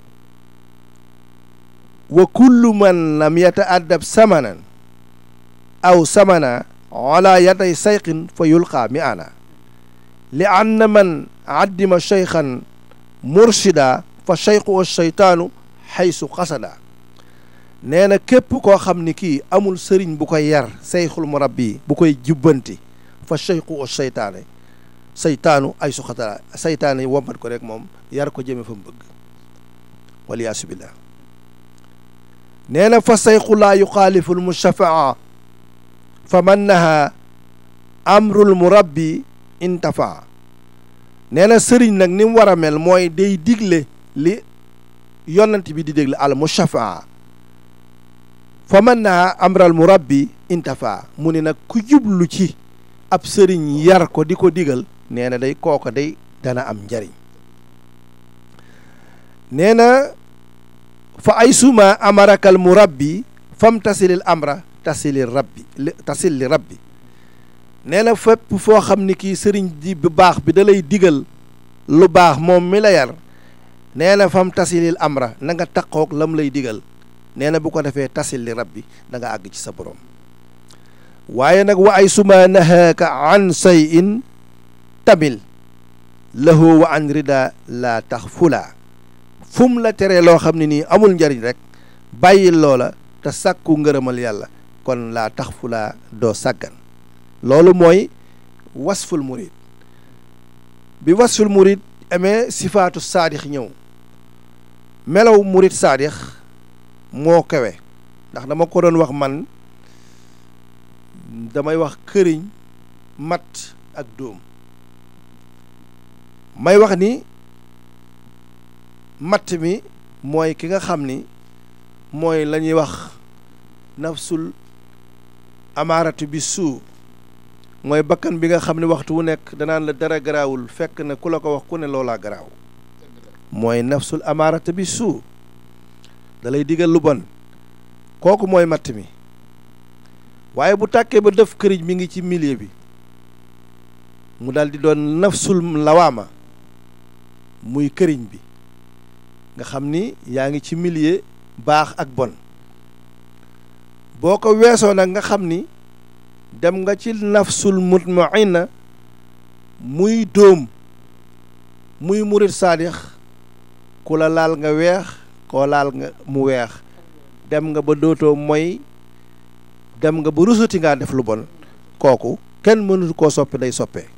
wa kullu man lam yata'addab samanan aw samana ala yaday sayqin fa yulqaa mi ana li anna man addima cheykhan murshida fa cheykhu wa cheytaanu xaysu xasada nee na képp koo xam ni kii amul sëriñ bu koy yar seyxul murabbi bu koy jubbanti fa cheykhu wa cheytaane seytaanu ay su xasada seytaane wommat ko rek moom yar ko jëme fa mu bëgg waliyaasu billah nee na fa sayxu laa yuxaalifu lmushafaa fa man naha amrul murabbi intafa nee na sëriñ nag ni mu war a mel mooy day digle li yonent bi di digle al mushafaa fa man naa amral murabbi intafa mu ni nag ku jublu ci ab sëriñ yar ko di ko digal nee na day kooka day dana am njariñ nee na fa ay suma amarakal murabbi fam tasilil amra tasil li rabbi nee na fépp foo xam ni kii sëriñ di bu baax bi da lay digal lu baax moom mi la yar nee na fam tasilil amra na nga taqoog lam lay digal nee na bu ko defee tasil li rabbi da nga àgg ci sa borom waaye nag wa ay suma nahaaka an sayin tamil lahu wa an rida la tax fula fu mu la teree loo xam ne nii amul njariñ rek bàyyil loola te sàkku ngërëmal yàlla kon laa tax fula doo sàggan loolu mooy wasful murid bi wasful murid amee sifaatu saadix ñëw melaw murid saadix moo kawe ndax dama ko doon wax man damay wax këriñ mat ak dóom may wax ni matt mi mooy ki nga xam ni mooy la ñuy wax nafsul amaaratu bi suu mooy bakkan bi nga xam ne waxtu wu nekk danaan la dara garaawul fekk na ku la ko wax ku ne loolaa garaaw mooy nafsul amaaratu bi suu da lay digal lu bon kooku mooy matt mi waaye bu tàkkee ba def këriñ mi ngi ci milieu bi mu daal di doon nafsul lawaama muy këriñ bi nga xam ni yaa ngi ci milieu baax ak bon boo ko weesoo nag nga xam ni dem nga ci nafsul mutmainna muy dóom muy murid saadix ku la laal nga weex koo laal nga mu weex dem nga ba dootoo mooy dem nga ba rusati ngaa def lu bon kooku kenn mënut koo soppi day soppee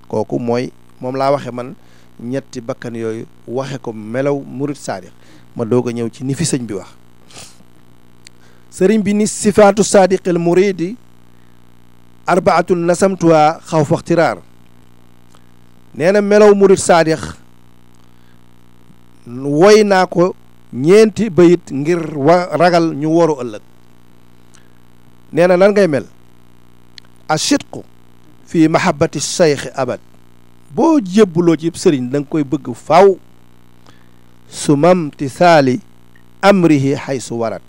kooku mooy moom laa waxe man ñetti bakkan yooyu waxe ko melaw murid saadix ma doog a ñëw ci ni fi sëñ bi wax sëriñ bi ni sifaatu saadiqil muridi arbaatun nasamtuwaa xaw faxtiraar nee na melaw murid saadix woy naa ko ñeenti bayit ngir ragal ñu waru ëllëg nee na nan ngay mel ashidqu fi mahabbati cheikh abad boo jébbuloo ci sëriñ da nga koy bëgg faw su mamtisaali amrihi xaysu warat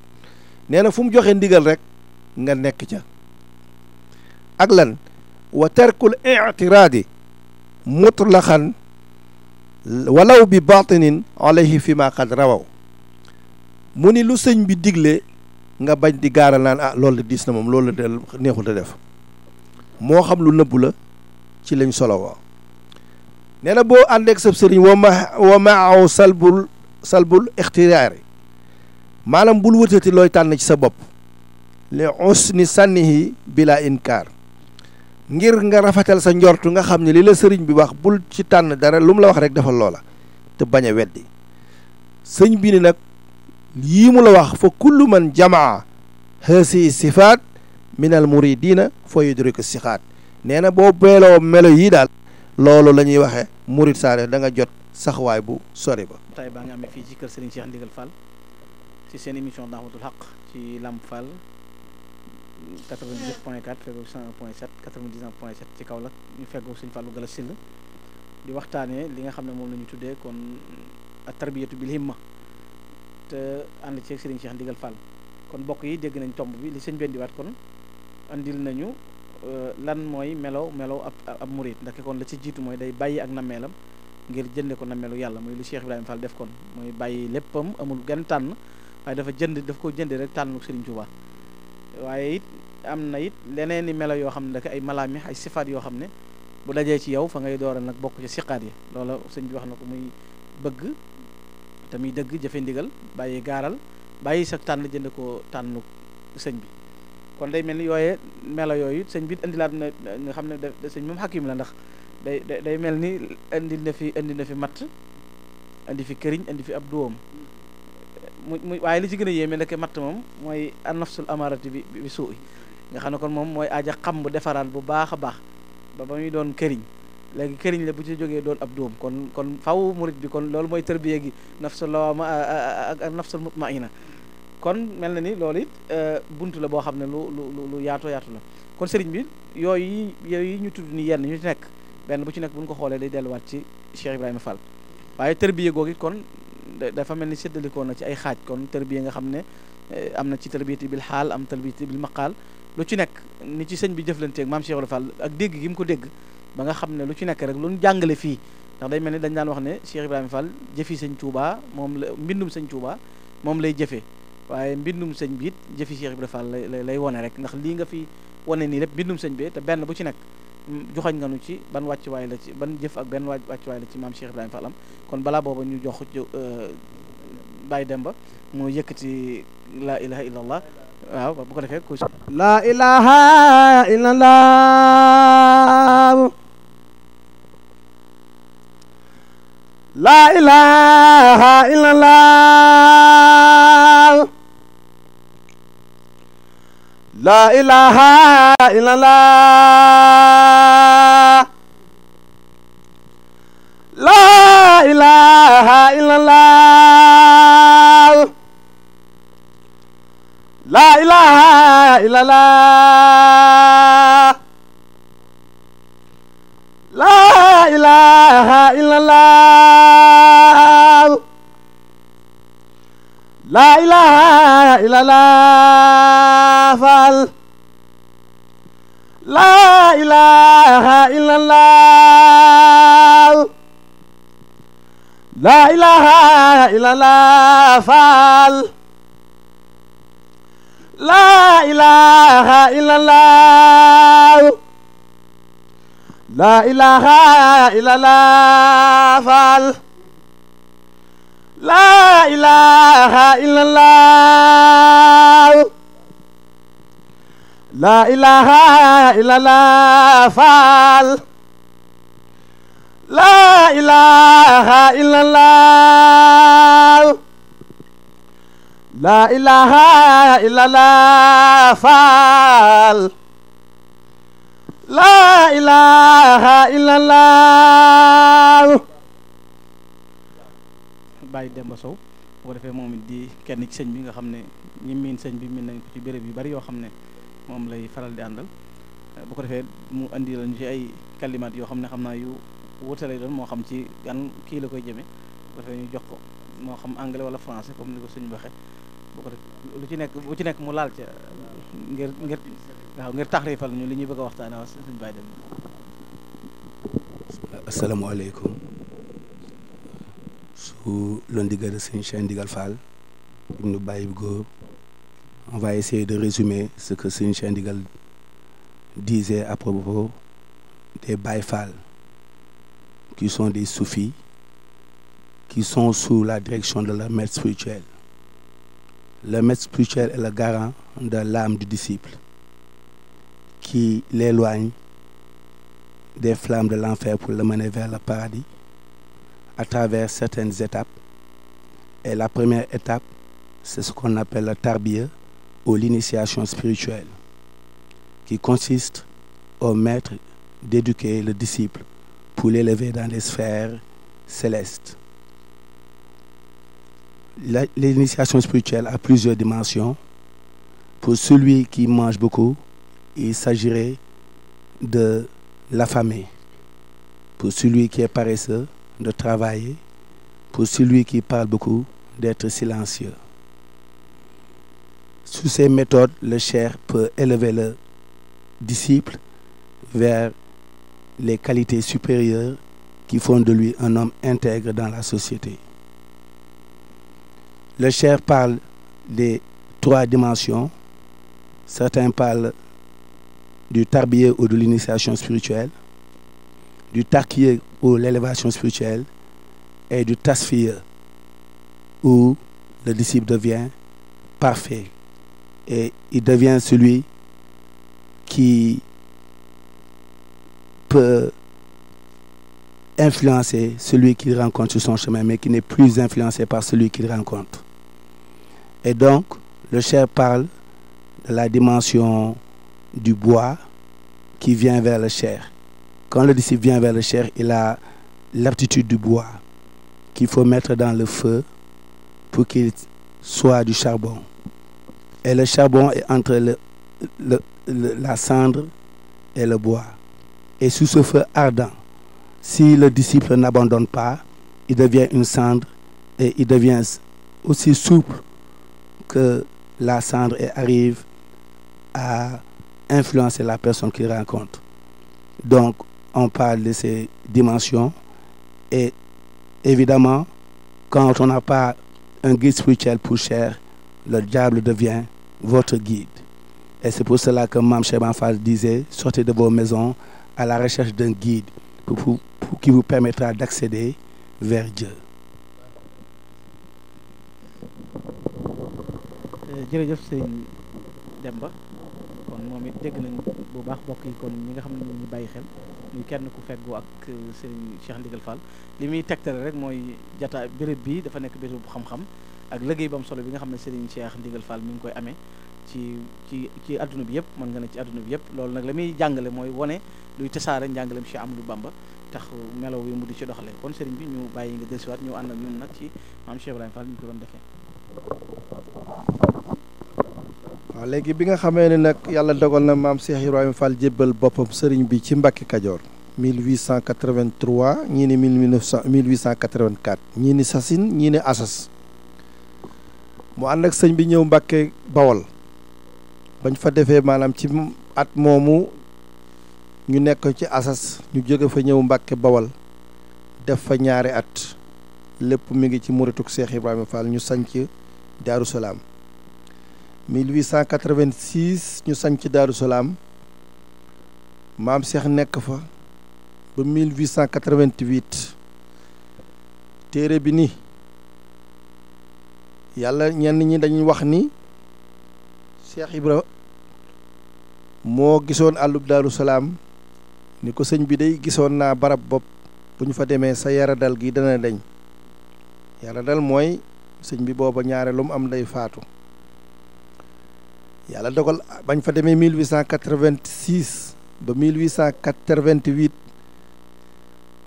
nee na fu mu joxe ndigal rek nga nekk ca ak lan wa tarkul ictiraadi mutlaxan walaw bi batinin alayhi fi ma qad rawaw mu ni lu sëñ bi digle nga bañ di gaaral naan ah loolu diis na moom loolu de neexul te def moo xam lu nëbbu la ci lañ solo woo nee na boo àndeek sab sëriñ wa maaw salbul ixtiraari maanaam bul wëtati looy tànn ci sa bopp li usni sànnihi bila inkaar ngir nga rafetal sa njortu nga xam ne li la sëriñ bi wax bul ci tànn dara lu mu la wax rek defal loola te bañ a weddi sëñ bi ni nag yii mu la wax fa kullu man jamaa haasi sifaat min al muridina fa yudriku sixaat nee na boo beeloo melo yii daal loolu la ñuy waxee murid saare da nga jot saxwaay bu sori ba tay baa nga amee fii ci kër Serigne Cheikh Ndigal Fall ci seen émission Dahwatul Haq ci Lamp Fall 99.4 feggoog 101.7 99.7 ci Kaolack ñu feggoog Serigne Fallou Gala Syll di waxtaanee li nga xam ne moom la ñu tuddee kon ak tarbiyatu bil himma te ànd ceeg Serigne Cheikh Ndigal Fall kon mbokk yi dégg nañ tomb bi li sëñ bendiwaat kon andil nañu lan mooy melow ab murid ndax kon la ci jiitu mooy day bàyyi ak nammeelam ngir jënde ko nammeelu yàlla mooy li Cheikh Ibrahima Fall def kon mooy bàyyi léppam amul genn tànn waaye daf ko jënde rek tànnu Serigne Touba waaye it am na it leneen i melo yoo xam ne daka ay malaami ay sifaat yoo xam ne bu dajee ci yow fa ngay dooral nag bokk ci siqaat yi loola sëñ bi wax na ko muy bëgg te muy dëgg jëfe ndigal bàyyi gaaral bàyyi sa tànn jënd ko tànnu sëñ bi kon day mel ni yooyee melo yooyu sëñ bi indilaat na nga xam ne sëñ moom xakim la ndax day mel ni indi na fi matt indi fi këriñ indi fi ab duwam mu waaye li ci gën a yéeme ndeke matt moom mooy an nafsul amarati bi suuy nga xam ne kon moom mooy aaja xam bu defaraat bu baax a baax ba muy doon këriñ léegi këriñ la bu ci jógee doon ab dóom kon faw murit bi kon loolu mooy tërbiya gi nafsul lawaama ak nafsul mutmaina kon mel na ni loolu it buntu la boo xam ne lu yaatu la kon sëriñ bi yooyu ñu tudd ni yenn ñu ci nekk benn bu ci nekk bu ñu ko xoolee day delluwaat ci Cheikh Ibrahima Fall waaye tërbiya googu it kon dafa mel ni séddalikoo na ci ay xaaj kon tërbiya nga xam ne am na ci tarbiyati bil xaal am tarbiyati bil maqaal lu ci nekk ni ci sëñ bi jëflanteeg maam Cheikh Ibrahima Fall ak dégg gi mu ko dégg ba nga xam ne lu ci nekk rek lu ñu jàngale fii ndax day mel ni dañ daan wax ne Cheikh Ibrahima Fall jëfi sëñ Touba moom la mbindum sëñ Touba moom lay jëfee waaye mbindum sëñ bi it jëfi Cheikh Ibrahima Fall lay wone rek ndax lii nga fi wane nii lépp mbindum sëñ bi te benn bu ci nekk joxañ nga nu ci ban wàccuwaay la ci ban jëf ak benn wàccuwaay la ci maam Cheikh Ibrahima Fall am kon balaa booba ñu jox Baye Demba moo yëkkati laa ilaha illallah waaw bu ko defee ku laa ilaha illallah laa ilaha illallah laa ilaha illallah laa ilaha illallah laa ilaha illallah laa ilaha illallah laa ilaha illallah Fall laa ilaha illallah laa ilaha illallah Fall laa ilaha illallah laa ilaha illallah Fall laa ilaha illallah laa ilaha illallah Fall laa ilaha illallah laa ilaha illallah Fall laa ilaha illallah Baye Demba Sow bu ko defee moom it di kenn ci sëñ bi nga xam ne ñi miin sëñ bi miin nañ ko ci béréb yu bari yoo xam ne moom lay faral di àndal bu ko defee mu andi lañu ci ay kalimaat yoo xam ne xam naa yu wutale doon moo xam ci gan kii la koy jëmee bu ko defee ñu jox ko moo xam anglais wala français comme ni ko sëñ bi waxee bu ko def lu ci nekk mu laal ca ngir taxrifal ñu li ñuy bëgg a waxtaanee wax sëñ Baye Demba. asalaamaaleykum sous le ndigal de sëñ Cheikh Ndigal Fall ibnu Baye Góor on va essayer de résumer ce que sëñ Cheikh Ndigal disait à propos des Baye Fall qui sont des soufis qui sont sous la direction de leur maître spirituel. Le maître spirituel est le garant de l'âme du disciple qui l'éloigne des flammes de l'enfer pour le mener vers le paradis à travers certaines étapes. Et la première étape, c'est ce qu'on appelle le tarbiya ou l'initiation spirituelle, qui consiste au maître d'éduquer le disciple pour l'élever dans les sphères célestes. L'initiation spirituelle a plusieurs dimensions. Pour celui qui mange beaucoup, il s'agirait de l'affamer. Pour celui qui est paresseux, de travailler. Pour celui qui parle beaucoup, d'être silencieux. Sous ces méthodes, le cheikh peut élever le disciple vers les qualités supérieures qui font de lui un homme intègre dans la société. Le cheikh parle des 3 dimensions. Certains parlent du tarbiya ou de l'initiation spirituelle, du tarqiya ou l'élévation spirituelle, et du tasfiya où le disciple devient parfait et il devient celui qui peut influencer celui qu'il rencontre sur son chemin, mais qui n'est plus influencé par celui qu'il rencontre. Et donc, le cheikh parle de la dimension du bois qui vient vers le cheikh quand le disciple vient vers le cheikh, il a l'aptitude du bois qu'il faut mettre dans le feu pour qu'il soit du charbon. Et le charbon est entre la cendre et le bois. Et sous ce feu ardent, si le disciple n'abandonne pas, il devient une cendre et il devient aussi souple que la cendre et arrive à influencer la personne qu'il rencontre. Donc, on parle de ces dimensions et évidemment, quand on n'a pas un guide spirituel pour cher, le diable devient votre guide. Et c'est pour cela que Mame Cheikh Ibrahima Fall disait, sortez de vos maisons à la recherche d'un guide pour qui vous permettra d'accéder vers Dieu. jërëjëf sëriñ Demba kon moom it dégg nañ bu baax mbokk yi kon ñi nga xam ne ñu bàyyi xel ñu kenn ku feggoo ak sëriñ Cheikh Ndigal Fall li muy tegtale rek mooy jataay béréb bi dafa nekk béréb bu xam-xam ak liggéey bu am solo bi nga xam ne sëriñ Cheikh Ndigal Fall mi ngi koy amee ci adduna bi yëpp mën nga ne ci adduna bi yëpp loolu nag la muy jàngale mooy wone luy tasaare njàngaleem Cheikh Amadou Bamba tax melaw yi mu di ci doxale kon sëriñ bi ñu bàyyi nga dellusiwaat ñu ànd ak ñun nag ci Mame Cheikh Ibrahima Fall ñu ko doon defee. waaw léegi bi nga xamee ne nag yàlla dogal na Mame Cheikh Ibrahima Fall jébbal boppam sëriñ bi ci Mbàkke Kajoor 1883 ñii ni 1884 ñii ni Sassine ñii ni Asas mu ànd ak sëñ bi ñëw Mbàkke Bawol bañ fa defee maanaam ci at moomu ñu nekk ci Asas ñu jóge fa ñëw Mbàkke Bawol def fa ñaari at lépp mi ngi ci murituk Cheikh Ibrahima Fall ñu sanc Daaru Salaam 1886 ñu sanc Daaru Salaam Maam Cheikh nekk fa ba 1888 téere bi ni yàlla ñenn ñi dañuy wax ni Cheikh Ibra moo gisoon àllub Daaru Salaam ni ko sëñ bi day gisoon naa barab bopp bu ñu fa demee sa yaradal gi dana deñ yaradal mooy sëñ bi booba ñaare lu mu am day faatu yàlla dogal bañ fa demee 1886 ba 1888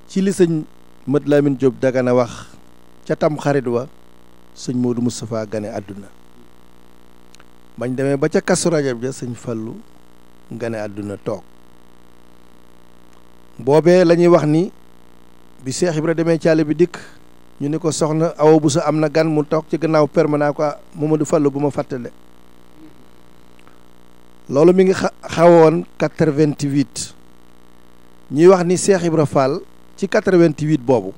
ci li sëñ Mat Lamin Jóob Dagana wax ca tam xarit wa sëñ Moodu Moustapha gane àdduna bañ demee ba ca Kazu Rajab ja sëñ Fallu gane àdduna toog boobee la ñuy wax ni bi Cheikh Ibra demee caale bi dikk ñu ni ko soxna Awa Buso am na gan mu toog ci gannaaw permanent ko Mamadou Fallu bu ma fàttale loolu mi ngi xawoon 88 ñuy wax ni Cheikh Ibra Fall ci 88 boobu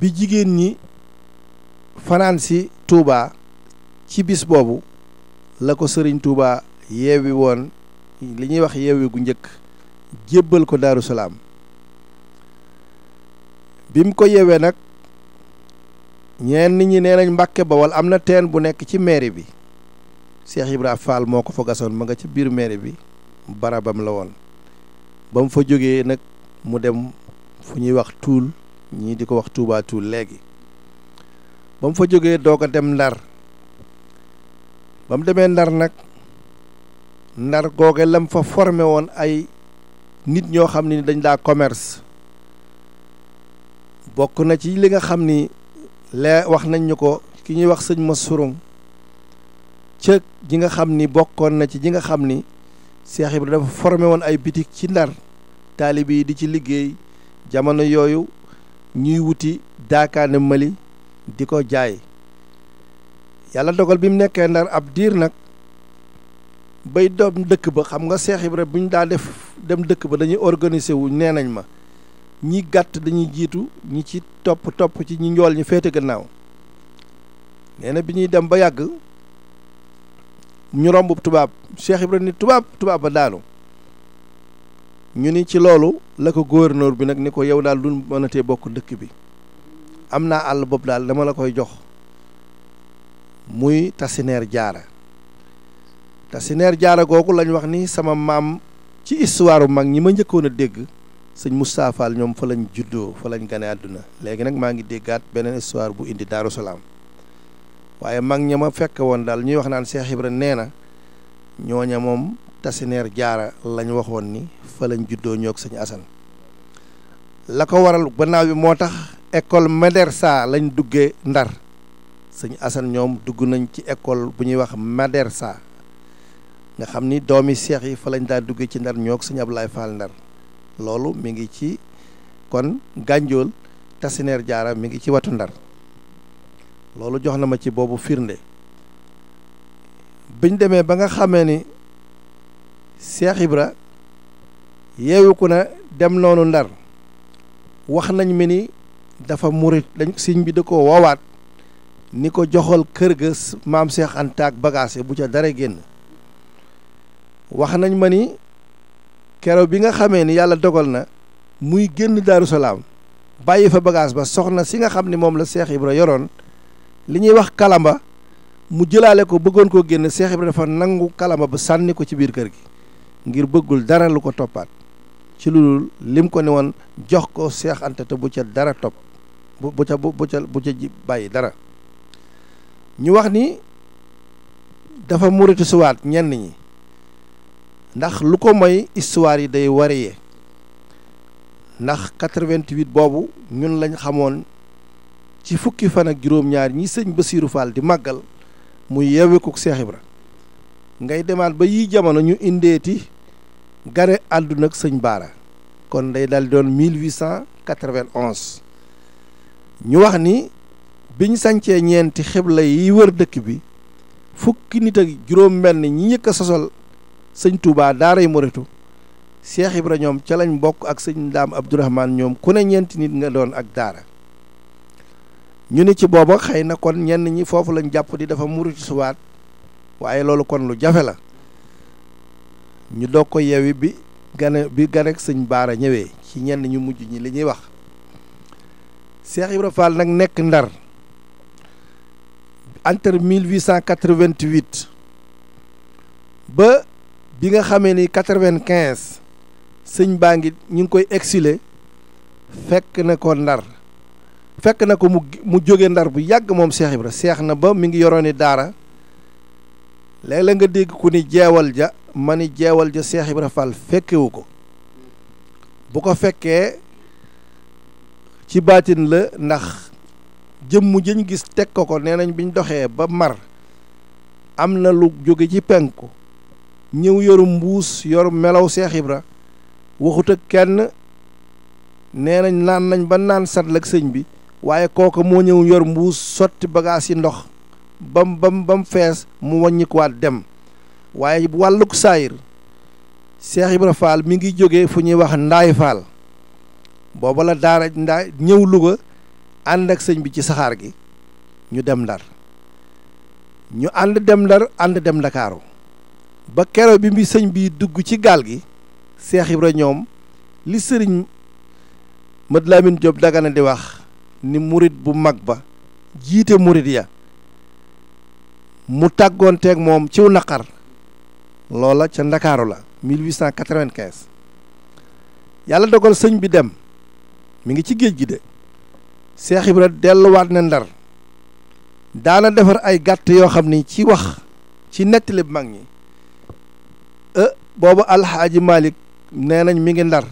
bi jigéen ñi fanaan si Touba ci bis boobu la ko sëriñ Touba yeewi woon li ñuy wax yeewi gu njëkk jébbal ko Daaru Salaam bi mu ko yeewee nag ñeen nit ñi nee nañ Mbàkke Bawol am na teen bu nekk ci mairie bi Cheikh Ibra Fall moo ko fa gasoon ma nga ci biir mairie bi barabam la woon ba mu fa jógee nag mu dem fu ñuy wax Tuul ñii di ko wax Touba Tuul léegi ba mu fa jógee doog a dem Ndar ba mu demee Ndar nag Ndar googe lam fa formé woon ay nit ñoo xam ni dañ daa commerce bokk na ci li nga xam ni lee wax nañ ñu ko ki ñuy wax sëñ ma surung ca ji nga xam ni bokkoon na ci ji nga xam ni Cheikh Ibra dafa formé woon ay bitik ci Ndar taalibe yi di ci liggéey jamono yooyu ñuy wuti daakaane Mali di ko jaay yàlla dogal bi mu nekkee Ndar ab diir nag bay doom dëkk ba xam nga Cheikh Ibra bu ñu daa dem dëkk ba dañuy organiser wu nee nañ ma ñi gàtt dañuy jiitu ñi ci topp ci ñi njool ñi féete gannaaw nee na bi ñuy dem ba yàgg ñu romb tubaab Cheikh Ibra ni tubaab ba daanu ñu ni ci loolu la ko gouverneur bi nag ni ko yow daal du mënatee bokk dëkk bi am naa àll bopp daal dama la koy jox muy Tasineer Jaara googu lañ wax ni sama maam ci histoire mag ñi ma njëkkoon a dégg sëñ Moustapha Fall ñoom fa lañ juddoo fa lañ gane àdduna léegi nag maa ngi déggaat beneen histoire bu indi Daaru Salaam waaye mag ña ma fekk woon daal ñuy wax naan Cheikh Ibra nee na ñooña moom Tasineer Jaara lañ waxoon ni fa lañ juddoo ñoog sëñ Asan la ko waral gannaaw bi moo tax école Madersa lañ duggee Ndar sëñ Asan ñoom dugg nañ ci école bu ñuy wax Madersa nga xam ni doomi seex yi fa lañ daan duggee ci Ndar ñoog sëñ Ablaye Fall Ndar loolu mi ngi ci kon Gànjool Tasineer Jaara mi ngi ci watu Ndar loolu jox na ma ci boobu firnde biñ demee ba nga xamee ni Seex Ibra yeewiku na dem noonu Ndar wax nañ mi ni dafa murit dañ sëñ bi da ko woowaat ni ko joxal kër ga maam Seex Anta ak bagage bu ca dara génn wax nañ ma ni keroog bi nga xamee ni yàlla dogal na muy génn Daaru Salaam bàyyi fa bagage ba soxna si nga xam ni moom la Seex Ibra yoroon li ñuy wax kalamba mu jëlaale ko bëggoon koo génn Seex Ibra dafa nangu kalamba ba sànni ko ci biir kër gi ngir bëggul dara lu ko toppaat ci lu lim ko ne woon jox ko Seex Anta te bu ca dara topp bu ca bàyyi dara ñu wax ni dafa muritu suwaat ñenn ñi ndax lu ko mooy histoire yi day varié ndax 88 boobu ñun lañ xamoon ci fukki fan ak juróom-ñaar ñi sëñ Basiiru Fall di màggal muy yeeweeku Seex Ibra ngay demaat ba yii jamono ñu indeeti gane àdduna ak sëñ Baara kon day dal doon 1891 ñu wax ni biñ sancee ñeenti xibla yi wër dëkk bi fukki nit ak juróom-benn ñi njëkk a sosol sëñ Touba daaray Muritu Seex Ibra ñoom ca lañ bokk ak sëñ Ndaam Abdourahmane ñoom ku ne ñeenti nit nga doon ak daara ñu ni ci booba xëy na kon ñenn ñi foofu lañ jàpp di dafa muritu suwaat waaye loolu kon lu jafe la ñu doog ko yewi bi ganek sëñ Baara ñëwee ci ñenn ñu mujj ñi li ñuy wax Seex Ibra Fall nag nekk Ndar entre 1888 ba bi nga xamee ni 95 sëñ baa ngi ñu ngi koy exilé fekk na ko Ndar fekk na ko mu jóge Ndar bu yàgg moom Seex Ibra seex na ba mi ngi yorooni daara léeg-léeg nga dégg ku ni jeewal ja ma ni jeewal ja Seex Ibra Fall fekkewu ko bu ko fekkee ci baatin la ndax jëmm jëñ gis teg ko nee nañ biñ doxee ba mar am na lu jóge ci penku ñëw yoru mbuus yoru melaw Seex Ibra waxut ak kenn nee nañ naan nañ ba naan satl ak sëñ bi waaye kooku moo ñëw yor mbuus sotti bagage yi ndox bam fees mu wàññikuwaat dem waaye wàlluk saayir Seex Ibra Fall mi ngi jóge fu ñuy wax Ndaay Fall booba la daara Ndaay ñëw Louga ànd ak sëñ bi ci saxaar gi ñu dem Ndar ñu ànd dem Ndar ànd dem Ndakaaru ba kero bi sëñ bi dugg ci gaal gi Seex Ibra ñoom li sëriñ Mad Lamin Jóob Dagana di wax ni murit bu mag ba jiite murit ya mu tàggoonteeg moom ciw naqar loola ca Ndakaaru la 1895 yàlla dogal sëñ bi dem mi ngi ci géej gi de Seex Ibra delluwaat na Ndar daana defar ay gàtt yoo xam ni ci wax ci nettali mag ñi boobu Alxaaji Malik nee nañ mi ngi Ndar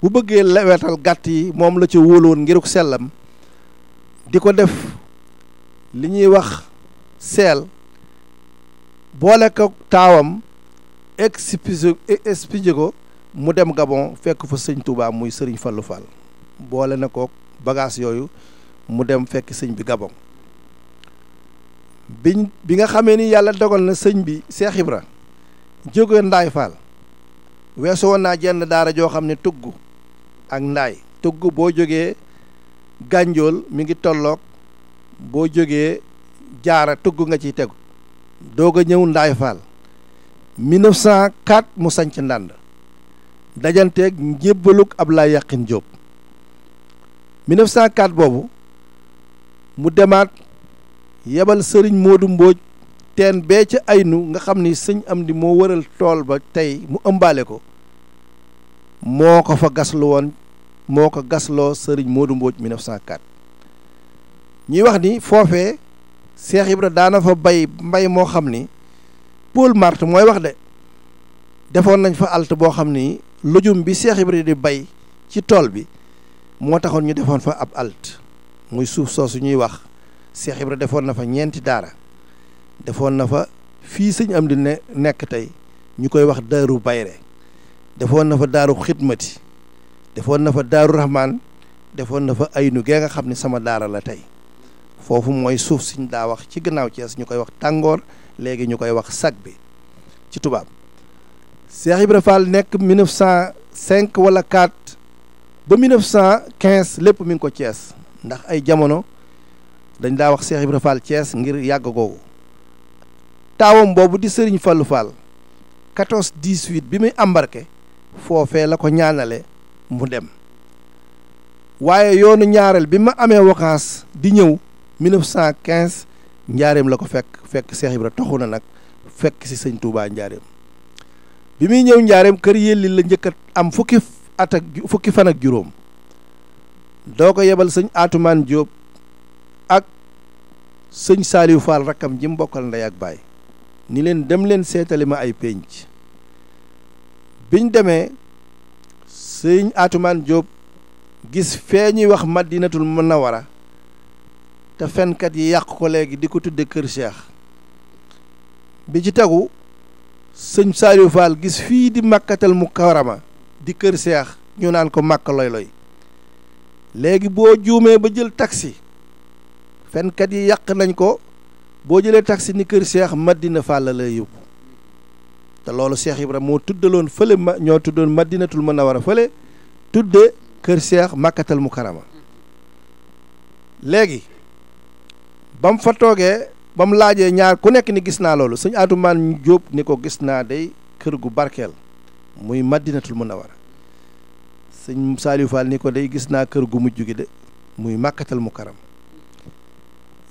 bu bëggee lewetal gàtt yi moom la ca wóoloon ngiruk sellam di ko def li ñuy wax seel boole ko taawam expliqué ko mu dem Gabon fekk fa sëñ Touba muy sëriñ Fallou Fall boole na ko bagage yooyu mu dem fekk sëñ bi Gabon bi nga xamee ni yàlla dogal na sëñ bi Seex Ibra jóge Ndaay Fall weesu woon naa jenn daara joo xam ne tugg ak Ndaay tugg boo jógee Gànjool mi ngi tolloog boo jógee Jaara tugg nga ciy tegu doog a ñëw Ndaay Fall 1904 mu sanc Ndànd dajanteeg njébbalug Ablaye Yaqin Jóob 1904 boobu mu demaat yebal sëriñ Moodu Mbooj teen bee ca aynu nga xam ni sëñ Amdi moo wëral tool ba tey mu ëmbaale ko moo ko fa gaslu woon moo ko gasloo sëriñ Moodu Mbooj 1904 ñuy wax ni foofee Seex Ibra daana fa bay mbay moo xam ni Paul Marty mooy wax de defoon nañ fa alt boo xam ni lujum bi Cheikh Ibra di bay ci tool bi moo taxoon ñu defoon fa ab alt muy suuf soosu ñuy wax Cheikh Ibra defoon na fa ñeenti daara defoon na fa fii sëñ am di nekk tey ñu koy wax daaru bayre defoon na fa daaru xidmati defoon na fa daaru rahman defoon na fa aynu gee nga xam ne sama daara la tey foofu mooy suuf siñ daa wax ci gannaaw Thiès ñu koy wax tàngoor léegi ñu koy wax sag bi ci tubaab Cheikh Ibra Fall nekk 1905 wala 4 ba 1915 lépp mi ngi ko Thiès ndax ay jamono dañ daa wax Cheikh Ibra Fall Thiès ngir yàgg googu taawam boobu di Serigne Fallou Fall 14-18 bi muy embarqué foofee la ko ñaanale mu dem waaye yoonu ñaareel bi ma amee vacances di ñëw 1915 njaareem la ko fekk Cheikh Ibra toxu na nag fekk si sëñ Touba njaareem bi muy ñëw njaareem kër yelli la njëkk a am fukki fan ak juróom doo ko yebal sëñ Atumaan Diop ak sëñ Saliou Fall rakkam ji mu bokkal ndey ak baay ni leen dem leen seetali ma ay pénc biñ demee sëñ Atumaan Diop gis fee ñuy wax Madinatul Munawara te fenkat yi yàq ko léegi di ko tudde kër Cheikh bi ci tegu sëñ Saliou Fall gis fii di Makkatal Mukarrama di kër Cheikh ñu naan ko Makka loy léegi boo juumee ba jël taxi fenkat yi yàq nañ ko boo jëlee taxi ni kër Cheikh Madina Fall la lay yóbbu te loolu Cheikh Ibra moo tuddaloon fële ñoo tuddoon Madinatul Munawara fële tudde kër Cheikh Makkatal Mukarrama léegi ba mu fa toogee ba mu laajee ñaar ku nekk ni gis naa loolu sëñ Atumaan Jóob ni ko gis naa day kër gu barkeel muy Madinatul Munawara sëñ Saliou Fall ni ko day gis naa kër gu mujj gi de muy Makkatal Mukarrama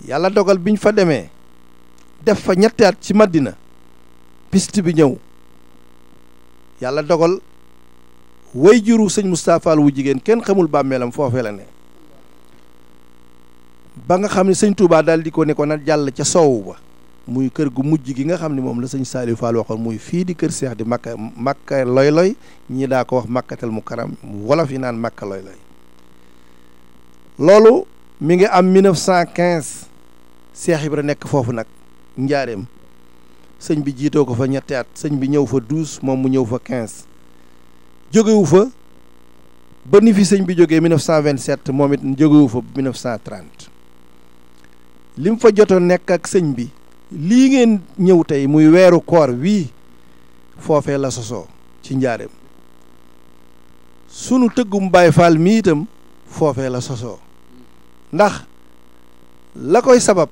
yàlla dogal biñ fa demee def fa ñetti at ci Madina piste bi ñëw yàlla dogal way juru sëñ Moustapha Fall wu jigéen kenn xamul bàmmeelam foofee la ne ba nga xam ne sëñ Touba daal di ko ne ko nag jàll ca soowu ba muy kër gu mujj gi nga xam ne moom la sëñ Saliou Fall waxoon muy fii di kër Cheikh di Makka loy ñii daa ko wax Makkatal Mukarram wolof yi naan Makka loy loolu mi ngi am 1915 Cheikh Ibra nekk foofu nag njaareem sëñ bi jiitoo ko fa ñetti at sëñ bi ñëw fa 12 moom mu ñëw fa 15 jógewu fa ba ni fi sëñ bi jógee 1927 moom it jógewu fa 1930 lim fa jotoon nekk ak sëñ bi lii ngeen ñëw tey muy weeru koor wii foofee la sosoo ci njaareem sunu tëggum Baay Faal mi itam foofee la sosoo ndax la koy sabab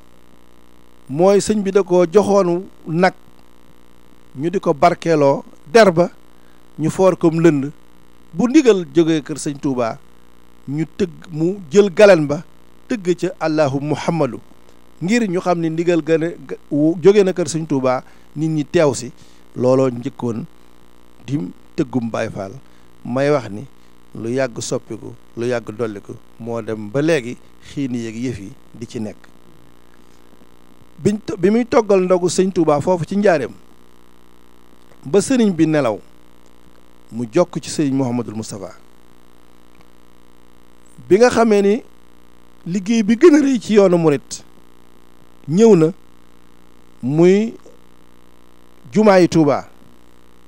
mooy sëñ bi da ko joxoonu nag ñu di ko barkeeloo der ba ñu foor comme lënd bu ndigal jógee kër sëñ Touba ñu tëgg mu jël galan ba tëgg ca Allahu Muhammadu ngir ñu xam ne ndigal gën a jóge na kër sëñ Touba nit ñi teew si looloo njëkkoon di tëggum Baay Faal may wax ni lu yàgg soppiku lu yàgg dolliku moo dem ba léegi xiini yeeg yëf yi di ci nekk bi muy toggal ndogu sëñ Touba foofu ci njaareem ba sëriñ bi nelaw mu jokk ci sëriñ Mouhamadul Moustapha bi nga xamee ni liggéey bi gën a rëy ci yoonu murit ñëw na muy jumaayi Touba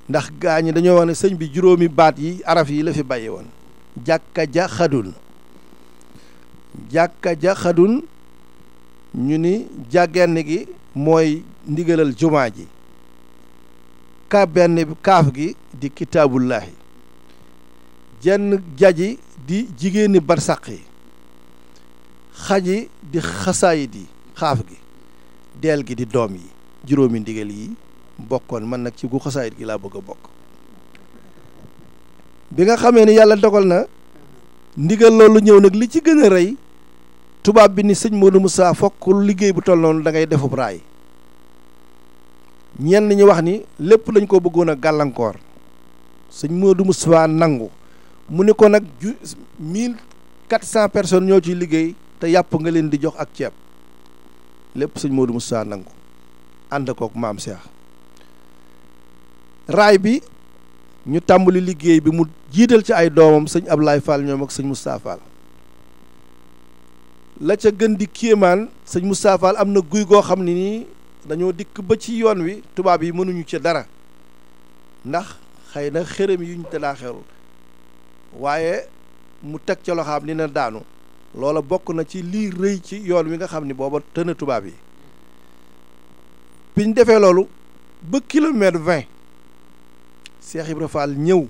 ndax gaa ñi dañoo wax ne sëñ bi juróomi baat yi araf yi la fi bàyyi woon jàkka ja xadun ñu ni jàggenn gi mooy ndigalal jumaa ji kaaf gi di kitaabullaahi jenn jaji di jigéeni barsàq yi xaji di xasaayit yi xaaf gi deel gi di doom yi juróomi ndigal yi bokkoon man nag ci gu xasaayit gi laa bëgg a bokk bi nga xamee ni yàlla dogal na ndigal loolu ñëw nag li ci gën a rëy tubaab bi ni sëñ Modou Moussa fokk liggéey bu toll noonu da ngay defub raay ñenn ñi wax ni lépp lañ ko bëggoon a gàllankoor sëñ Modou Moussa nangu mu ni ko nag 1400 personnes ñoo ciy liggéey te yàpp nga leen di jox ak ceeb lépp sëñ Modou Moussa nangu ànd kook maam Cheikh raay bi ñu tàmbali liggéey bi mu jiital ci ay doomam sëñ Ablaye Fall ñoom ak sëñ Moustapha Fall la ca gën di kéemaan sëñ Moustapha Fall am na guy goo xam ne nii dañoo dikk ba ci yoon wi tubaab yi mënuñu ca dara ndax xëy na xërëm yuñ te daa xew waaye mu teg ca loxaam ni na daanu loola bokk na ci lii rëy ci yoon wi nga xam ni booba tëna tubaab yi biñ defee loolu ba kilomètre 20 Cheikh Ibra Fall ñëw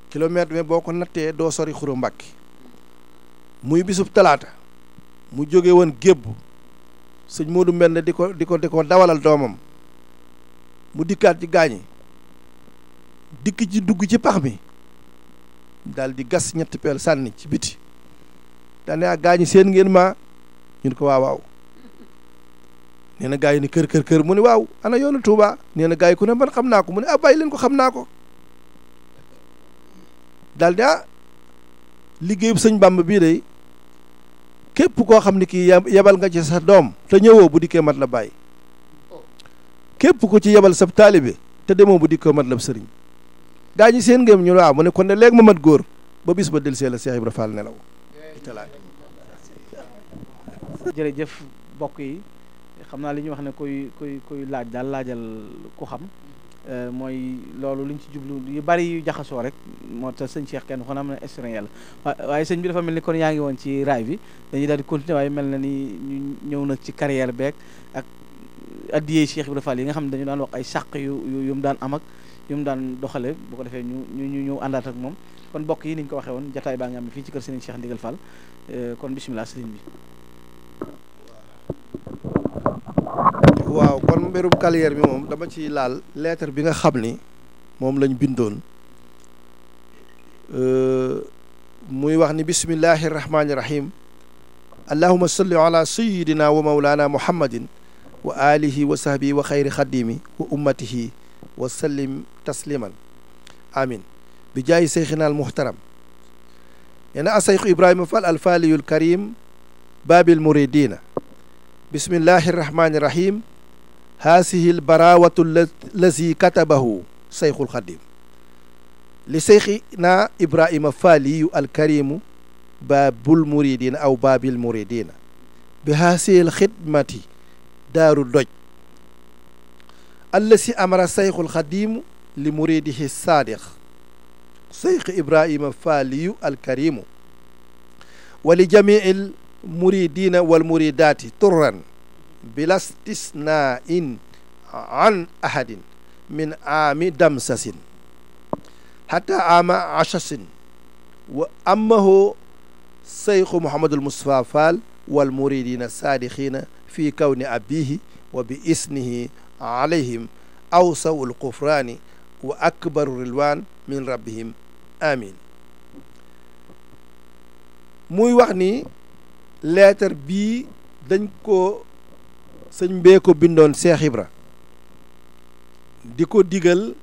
kilomètre 20 boo ko nattee doo sori Xuru Mbàkke muy bisub talaata mu jóge woon gébb sëñ Moodu Mbend di ko dawalal doomam mu dikkaat ci gaañi dikk ci dugg ci pax mi daal di gas ñetti peel sànni ci biti daane ak gaañi seen ngeen ma ñun ko waaw nee na gaa yi ni kër mu ne waaw ana yoonu Touba nee na gaa yi ku ne man xam naa ko mu ne bàyyi leen ko xam naa ko daal di liggéeyub sëñ Bàmba bii day képp koo xam ne kii yebal nga ci sa doom te ñëwoo bu dikkee mat la bàyyi képp ko ci yebal sab taalibe te demoo bu dikkee mat la sëriñ gaa ñi seen ngeen ñu waaw mu ne kon ne léegi ma mat góor ba bis ba delsee la Cheikh Ibra Fall nelaw jërëjëf mbokk yi xam naa li ñuy wax ne kuy laaj daal laajal ku xam mooy loolu liñ ci jublu yu bari yu jaxasoo rek moo tax sëñ Cheikh kenn xon am na extrait la waaye sëñ bi dafa mel ni kon yaa ngi woon ci raay bi dañuy daal di continuer waaye mel na ni ñu ñëw nag ci carrière beeg ak addiyee Cheikh Ibra Fall yi nga xam ne dañu daan wax ay sàq yu mu daan am ak yu mu daan doxale bu ko defee ñu ñëw àndaat ak moom kon mbokk yi ni ñu ko waxee woon jataay baa ngi am fii ci kër Serigne Cheikh Ndigal Fall kon bisimilah sëriñ bi. waaw kon mbirum carrière bi moom dama ci laal lettre bi nga xam ni moom lañ bindoon muy wax ni bismillahi rahmaani rahim allahuma salli ala sayidina wa maulana muhammadin wa alihi wa sahbihi wa xayri xadimi wa ummatihi wa sallim tasliman amin bi jaayi seyxina al muhtaram yena a seyxu ibrahima fall al faliyul karim babil muridina bismillahi rahmaani rahim haasihi lbarawatu lazi katabahu seyxul xadim li seyxina ibrahima faaliyu alkarimu babul muridina aw babil muridina bi haasihi lxidmati daaru doj allasi amara seyxul xadimu li muridihi saadiq seyx ibrahima faaliyu alkarimu wa li jamii muridina wal muridati turran bila istisnain an ahadin min aami damsasin hatta ama achasin wa amahu seyxu Mouhamadul Moustapha Fall wal muridina saadiqina fi kawni abihi wa bi isnihi alayhim awsawul kufraani wa akbaru rilwaan min rabbihim amin muy wax ni lettre bii dañ ko sëñ bee ko bindoon Cheikh Ibra di ko digal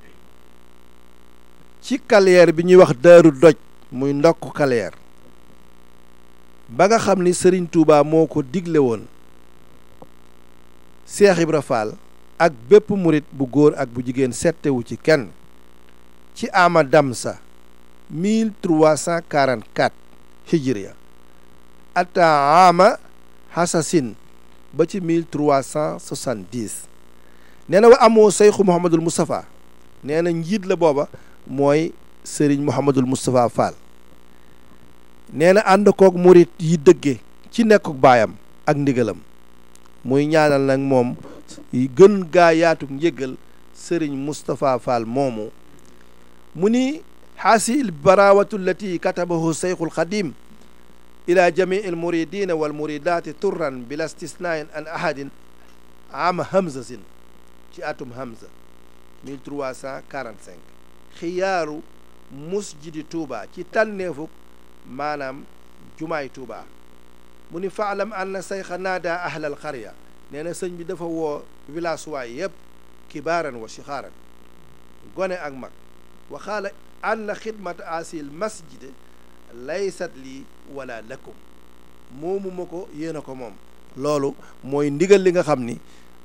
ci carrière bi ñuy wax daaru doj muy ndokk carrière ba nga xam ni Serigne Touba moo ko digle woon Cheikh Ibra Fall ak bépp murit bu góor ak bu jigéen settewu ci kenn ci ama damsa 1344 hijriya ata ama hasasin ba ci 1370 nee na wa amoo seyxu Mouhamadul Moustapha nee na njiit la booba mooy Serigne Mouhamadul Moustapha Fall nee na ànd koog murit yi dëgge ci nekkuk baayam ak ndigalam muy ñaanal nag moom gën gaa yaatuk njëggal Serigne Moustapha Fall moomu mu ni xaasil barawatu allati katabahu seyxul xadim ila jamii al muridina wal muridaati turran bila istisnain an ahadin ama hamzasin ci atum hamza 1345 xiyaaru musjidi Touba ci tànneefuk maanaam jumaay Touba mu ni faalam anna sayxa naada ahlal xarya nee na sëñ bi dafa woo village waay yëpp kibaaran wa sixaaran gone ak mag waxaala anna xidmata asil masjid laysat lii wala lakum moomu ma ko yéen a ko moom loolu mooy ndigal li nga xam ni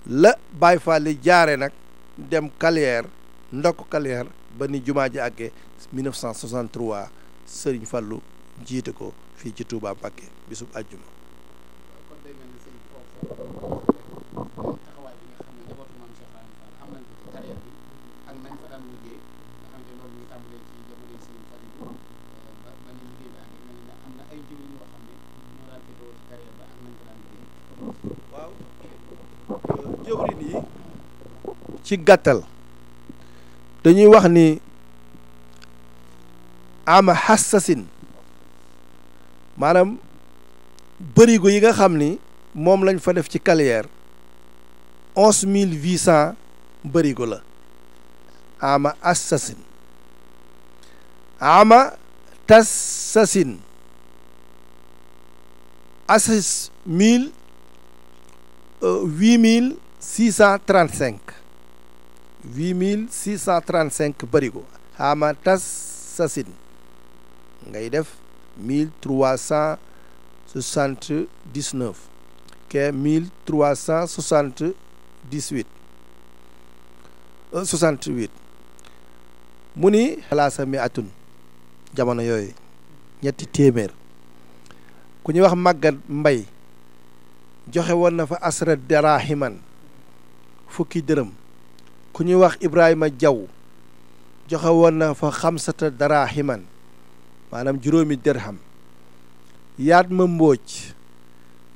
la Baay Faal li jaare nag dem carrière ndokk carrière ba ni jumaa ji àggee 1963 Serigne Fallou jiite ko fii ci Touba Mbacké bisub àjjuma. kon day mel ni sëñ foofu taxawaay bi nga xam ne njabootu maam Cheikh Ibrahima Fall am nañ ko ci carrière bi ak nañ fa daan liggéey nga xam ne loolu ñu tàmbalee ci jamonoy sëñ Fallou ba ni liggéey bi ak mel ne am na ay jëwriñ yoo xam ne ñoo daan féetewoo ci carrière ba ak nañ ko daan liggéey. waaw jëwriñ yi ci gàttal dañuy wax ni ama xassasin maanaam bërigo yi nga xam ni moom lañ fa def ci carrière 11.800 bërigo la ama assasin ama tassasin assis 8.635 8.635 bërigo ama tassasin ngay def 1379 ke 1378 68 mu ni xalaasa mi atun jamono yooyu ñetti téeméer ku ñuy wax màggat mbay joxe woon na fa asra darahiman fukki dërëm ku ñuy wax Ibrahima Jaw joxe woon na fa xamsata darahiman maanaam juróomi dirham yaat ma mbóoj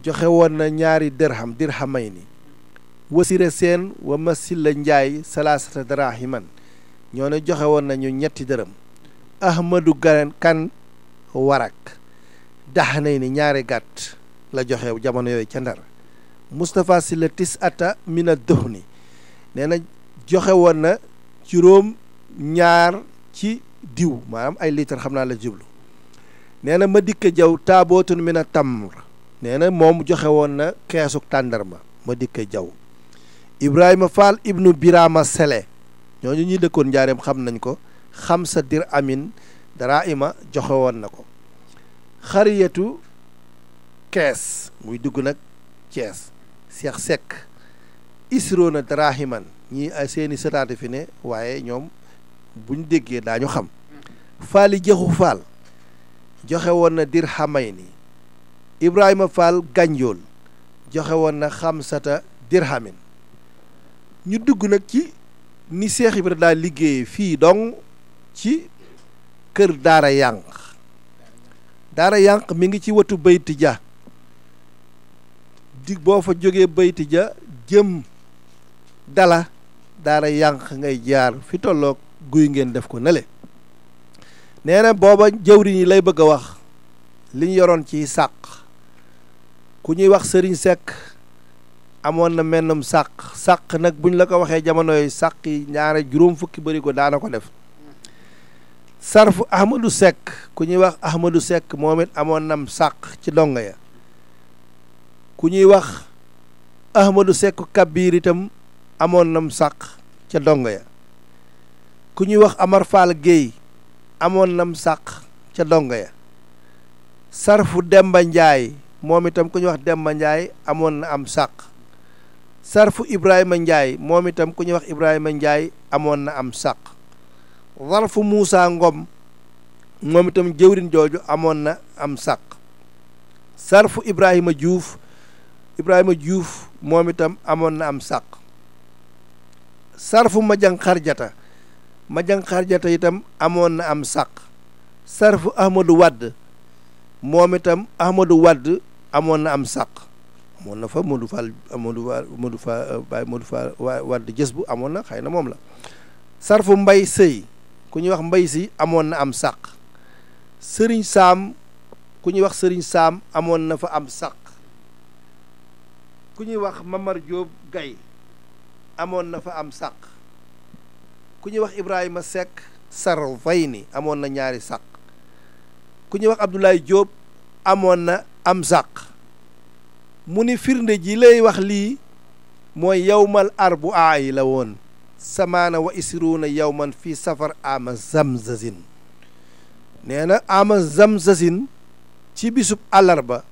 joxe woon na ñaari dirhamay ni wasira seen wa masilla njaay salaasata darahiman ñoo ne joxe woon nañu ñetti dërëm ahmadu kan warak daxnay ni ñaari gàtt la joxe jamono yooyu ca Ndar Moustapha Sylla tis ata mina duhni nee na joxe woon na juróom ñaar ci diw maanaam ay litre xam naa la jublu nee na ma dikk jaw taabootun mina tamr nee na moom joxe woon na keesuk tàndarma ma dikk jaw Ibrahima Fall ibnu Birama Sele ñooñu ñuy dëkkoon njaareem xam nañ ko xam sa dir amin dara ima joxe woon na ko xariyatu kees muy dugg nag Cees Seex Sekk isroona darahiman ñii ay seeni sëtaate fi ne waaye ñoom buñ déggee daañu xam faali jëxu faal joxe woon na dirhamayni Ibrahima Fall gànjool joxe woon na xamsata dirhamin ñu dugg nag ci ni Seex Ibra daa liggéeye fii dong ci kër daara yànq mi ngi ci wetu bayti ja di boo fa jógee bayti ja jëm dala daara yànq ngay jaar fi tolloog guy ngeen def ko nale nee na booba jëwriñ yi lay bëgg a wax li ñu yoroon ci sàq ku ñuy wax sëriñ Sekk amoon na mennum sàq nag buñ la ko waxee jamono yooyu sàq yi ñaare juróom fukki bëri ko daana ko def sarfu Ahmadou Sekk ku ñuy wax Ahmadou Sekk moom it amoon nam sàq ci donga ya ku ñuy wax Ahmadou Sekk Kabir itam amoon nam sàq ca donga ya ku ñuy wax Amar Fall Guèye amoon nam sàq ca donga ya sarfu Demba Njaay moom itam ku ñuy wax Demba Njaay amoon na am sàq sarfu Ibrahima Njaay moom itam ku ñuy wax Ibrahima Njaay amoon na am sàq zarfu Muusa Ngom moom itam jëwrin jooju amoon na am sàq sarfu Ibrahima Diouf moom itam amoon na am sàq sarfu Majang Xarjata itam amoon na am sàq sarfu Ahmadou Wadd moom itam Ahmadou Wadd amoon na am sàq amoon na fa Modou Fall Wadd jës bu amoon na xëy na moom la sarfu Mbay Sëy ku ñuy wax Mbay Si amoon na am sàq Sëriñ Saam ku ñuy wax Sëriñ Saam amoon na fa am sàq ku ñuy wax Mamar Jóob Gay amoon na fa am sàq ku ñuy wax Ibrahima Sekk Sarfayni amoon na ñaari sàq ku ñuy wax Abdoulaye Jóob amoon na am sàq mu ni firnde ji lay wax lii mooy yawmal arbua yi la woon samaana wa isruuna yawman fii safar ama zamzazin nee na ama zamzazin ci bisub àllarba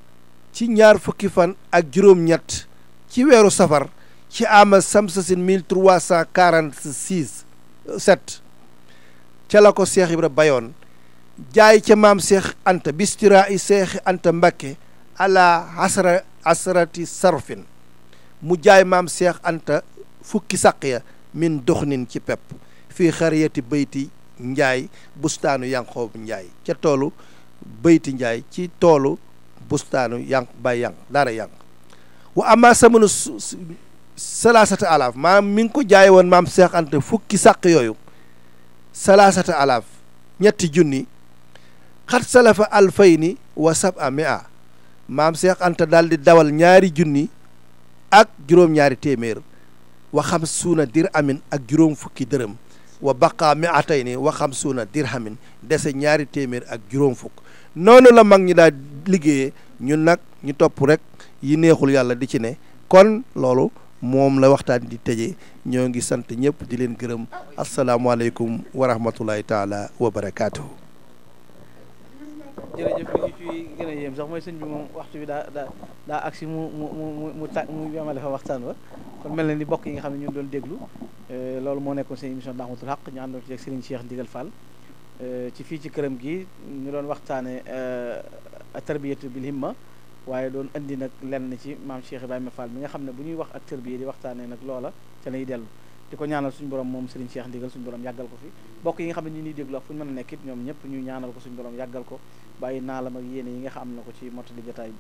ci ñaar fukki fan ak juróom-ñett ci weeru safar ci ama zamzazin 1346 7 ca la ko Seex Ibra bayoon jaay ca maam Seex Anta bistira i Seex Anta Mbakke ala asrati sarfin mu jaay maam Seex Anta fukki sàq ya min doxnin ci pepp fii xariyati bayti njaay bustaanu Yanqoob Njaay ca toolu bayti Njaay ci toolu bustaanu bay daara yang wa ama samanu salaasata alaaf maanaam mi ngi ko jaay woon maam Seex Anta fukki sàq yooyu salaasata alaaf ñetti junni xat salafa alfayni wa sab'a mi'a maam Seex Anta daal di dawal ñaari junni ak juróom-ñaari téeméer wa xamsuuna dirhamin ak juróom fukki dërëm wa baqa mi'atayni wa xamsuuna dirhamin dese ñaari téeméer ak juróom fukk noonu la mag ñi daal liggéeyee ñun nag ñu topp rek yi neexul yàlla di ci ne kon loolu moom la waxtaan di tëjee ñoo ngi sant ñëpp di leen gërëm asalaamualeykum wa rahmatullahi taala wa barakaatuhu. jërëjëf li ñu ci gën a yéem sax mooy sëñ bi moom waxtu bi daa agsi mu yemale fa waxtaan wa kon mel na ni bokk yi nga xam ne ñu doon déglu loolu moo nekkoon seen émission Dahwatul Haq ñu àndoon ci ak Serigne Cheikh Ndigal Fall ci fii ci këram gi ñu doon waxtaane tarbiyatu bil himma waaye doon indi nag lenn ci maam Cheikh Ibrahima Fall mi nga xam ne bu ñuy wax ak tarbiya di waxtaanee nag loola ca lay dellu di ko ñaanal suñu borom moom Serigne Cheikh Ndigal suñu borom yàggal ko fi bokk yi nga xam ne ñu ñuy déglu ak fu ñu mën a nekk it ñoom ñëpp ñu ñaanal ko suñu borom yàggal ko bàyyi naalam ak yéene yi nga xam na ko ci mottali jotaay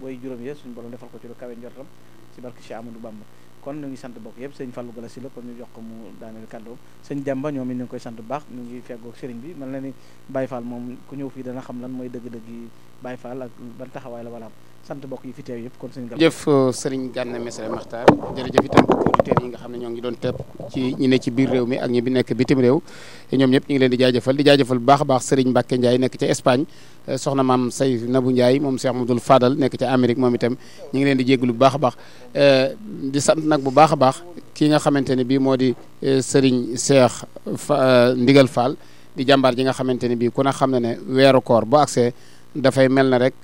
way juróom yi suñu borom defal ko ci lu kawe njortam ci barke Cheikh Amadou Bamba kon ñu ngi sant bokk yëpp sëñ Fallou Galass la kon ñu jox ko mu daaneel kàddoom sëñ Demba ñoom it ñu ngi koy sant bu baax ñu ngi feggoog sëriñ bi mel na ni Baye Fall moom ku ñëw fii dana xam lan mooy dëgg-dëgg yi Baye Fall ak ban taxawaay la wala am sant bokk yi fi teew yëpp kon sëñ Galass jëf sëriñ Gana Messere Maxtaar jërëjëf itam mbokk auditeurs yi nga xam ne ñoo ngi doon tepp ci ñi ne ci biir réew mi ak ñi bi nekk bitim réew ñoom ñëpp ñu ngi leen di jaajëfal bu baax a baax sëriñ Mbacke Ndiaye nekk ca Espagne soxna maam Say Nabou Ndiaye moom Cheikh Amadou Fadal nekk ca Amérique moom itam ñu ngi leen di jégalu bu baax a baax di sant nag bu baax a baax kii nga xamante ne bii moo di Serigne Cheikh Ndigal Fall di jàmbaar ji nga xamante ne bii ku ne xam na ne weeru koor bu agsee dafay mel na rek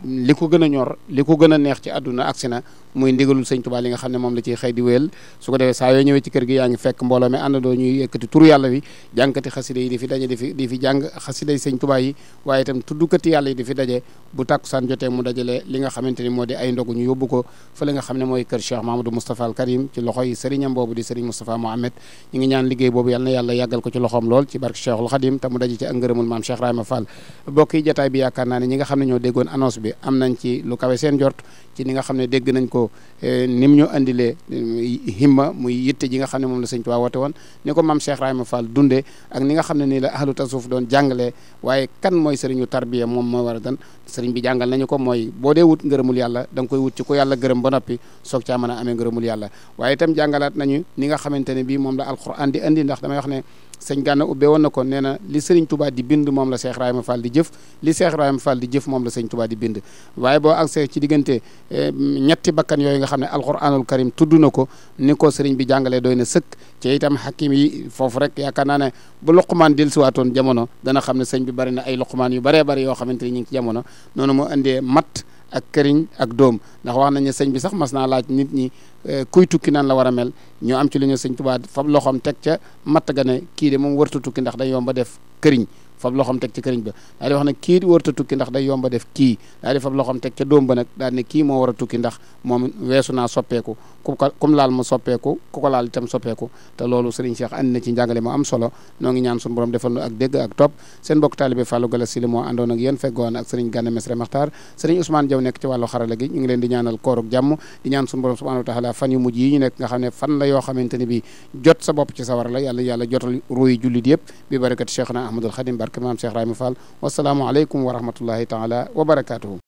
li ko gën a ñor li ko gën a neex ci àdduna agsi na muy ndigalul sëñ Tuubaa li nga xam ne moom la ciy xëy di wéyal su ko defee saa yoo ñëwee ci kër gi yaa ngi fekk mbooloo mi àndandoo ñuy yëkkati turu yàlla wi jàngkati xasida yi di fi daje di fi jàng xasida yi sëñ Tuubaa yi waaye itam tuddukati yàlla yi di fi daje bu tàkkusaan jotee mu dajale li nga xamante ni moo di ay ndogu ñu yóbbu ko fa li nga xam ne mooy kër Cheikh Mahamadou Moustapha al Karim ci loxo yi sëriñam boobu di sëriñ Moustapha Mohamed ñu ngi ñaan liggéey boobu yàlla na yàlla yàggal ko ci loxoom lool ci barke Cheikhul Khadim te mu daje ci ak ngërëmul maam Cheikh Rahima Fall bokk yi jotaay bi yaakaar naa ne ñi nga xam ne ñoo déggoon annonce bi am nañ ci lu kawe seen jort ci ni nga xam ne dégg nañ ko nim ñu andilee himma muy yitte ji nga xam ne moom la sëñ Tuubaa woote woon ni ko maam Cheikh Rahima Fall dundee ak ni nga xam ne nii la ahlu tasawuf doon jàngalee waaye kan mooy sëriñu tarbiya moom moo war a dan sëriñ bi jàngal nañu ko mooy boo dee wut ngërëmul yàlla da nga koy wut ci ko yàlla gërëm ba noppi soog caa mën a amee ngërëmul yàlla waaye itam jàngalaat nañu ni nga xamante ne bii moom la alquran di andi ndax damay wax ne sëñ Gana ubbee woon na ko nee na li sëriñ Touba di bind moom la Cheikh Rahima Fall di jëf li Cheikh Rahima Fall di jëf moom la sëñ Touba di bind waaye boo agsee ci diggante ñetti bakkan yooyu nga xam ne alquranul karim tudd na ko ni ko sëriñ bi jàngalee doy na sëkk ci itam hakim yi foofu rek yaakaar naa ne bu Luqmaan dellusiwaatoon jamono dana xam ne sëñ bi bari na ay Luqmaan yu baree bari yoo xamante ni ñu ngi ci jamono noonu mu indee matt ak këriñ ak doom ndax wax nañ ne sëñ bi sax mas naa laaj nit ñi kuy tukki nan la war a mel ñu am ci lu ñu sëñ Tuubaa fab loxoom teg ca matt ga ne kii de moom warta tukki ndax day yomba def këriñ fab loxoom teg ca këriñ ba daal di wax ne kii warta tukki ndax day yomba def kii daal di fab loxoom teg ca doom ba nag daal ne kii moo war a tukki ndax moom weesu naa soppeeku kum laal mu soppeeku ku ko laal itam soppeeku te loolu Serigne Cheikh andi na ci njàngale mu am solo noo ngi ñaan suñu borom defal nu ak dégg ak topp seen mbokk taalibe Fallou Galass Syll moo àndoon ak yéen feggoon ak Serigne Gana Messere Maxtaar Serigne Ousmane Diaw nekk ci wàllu xarala gi ñu ngi leen di ñaanal kooruk jàmm di ñaan suñu borom subhanahu wa taala fan yu mujj yi ñu nekk nga xam ne fan la yoo xamante ne bi jot sa bopp ci sawar la yàlla jotal ruuy jullit yëpp bi barakati Cheikhna Ahmadul Khadim barke maam Cheikh Rahima Fall wasalaamu aleykum wa rahmatullahi taala wa barakatuhu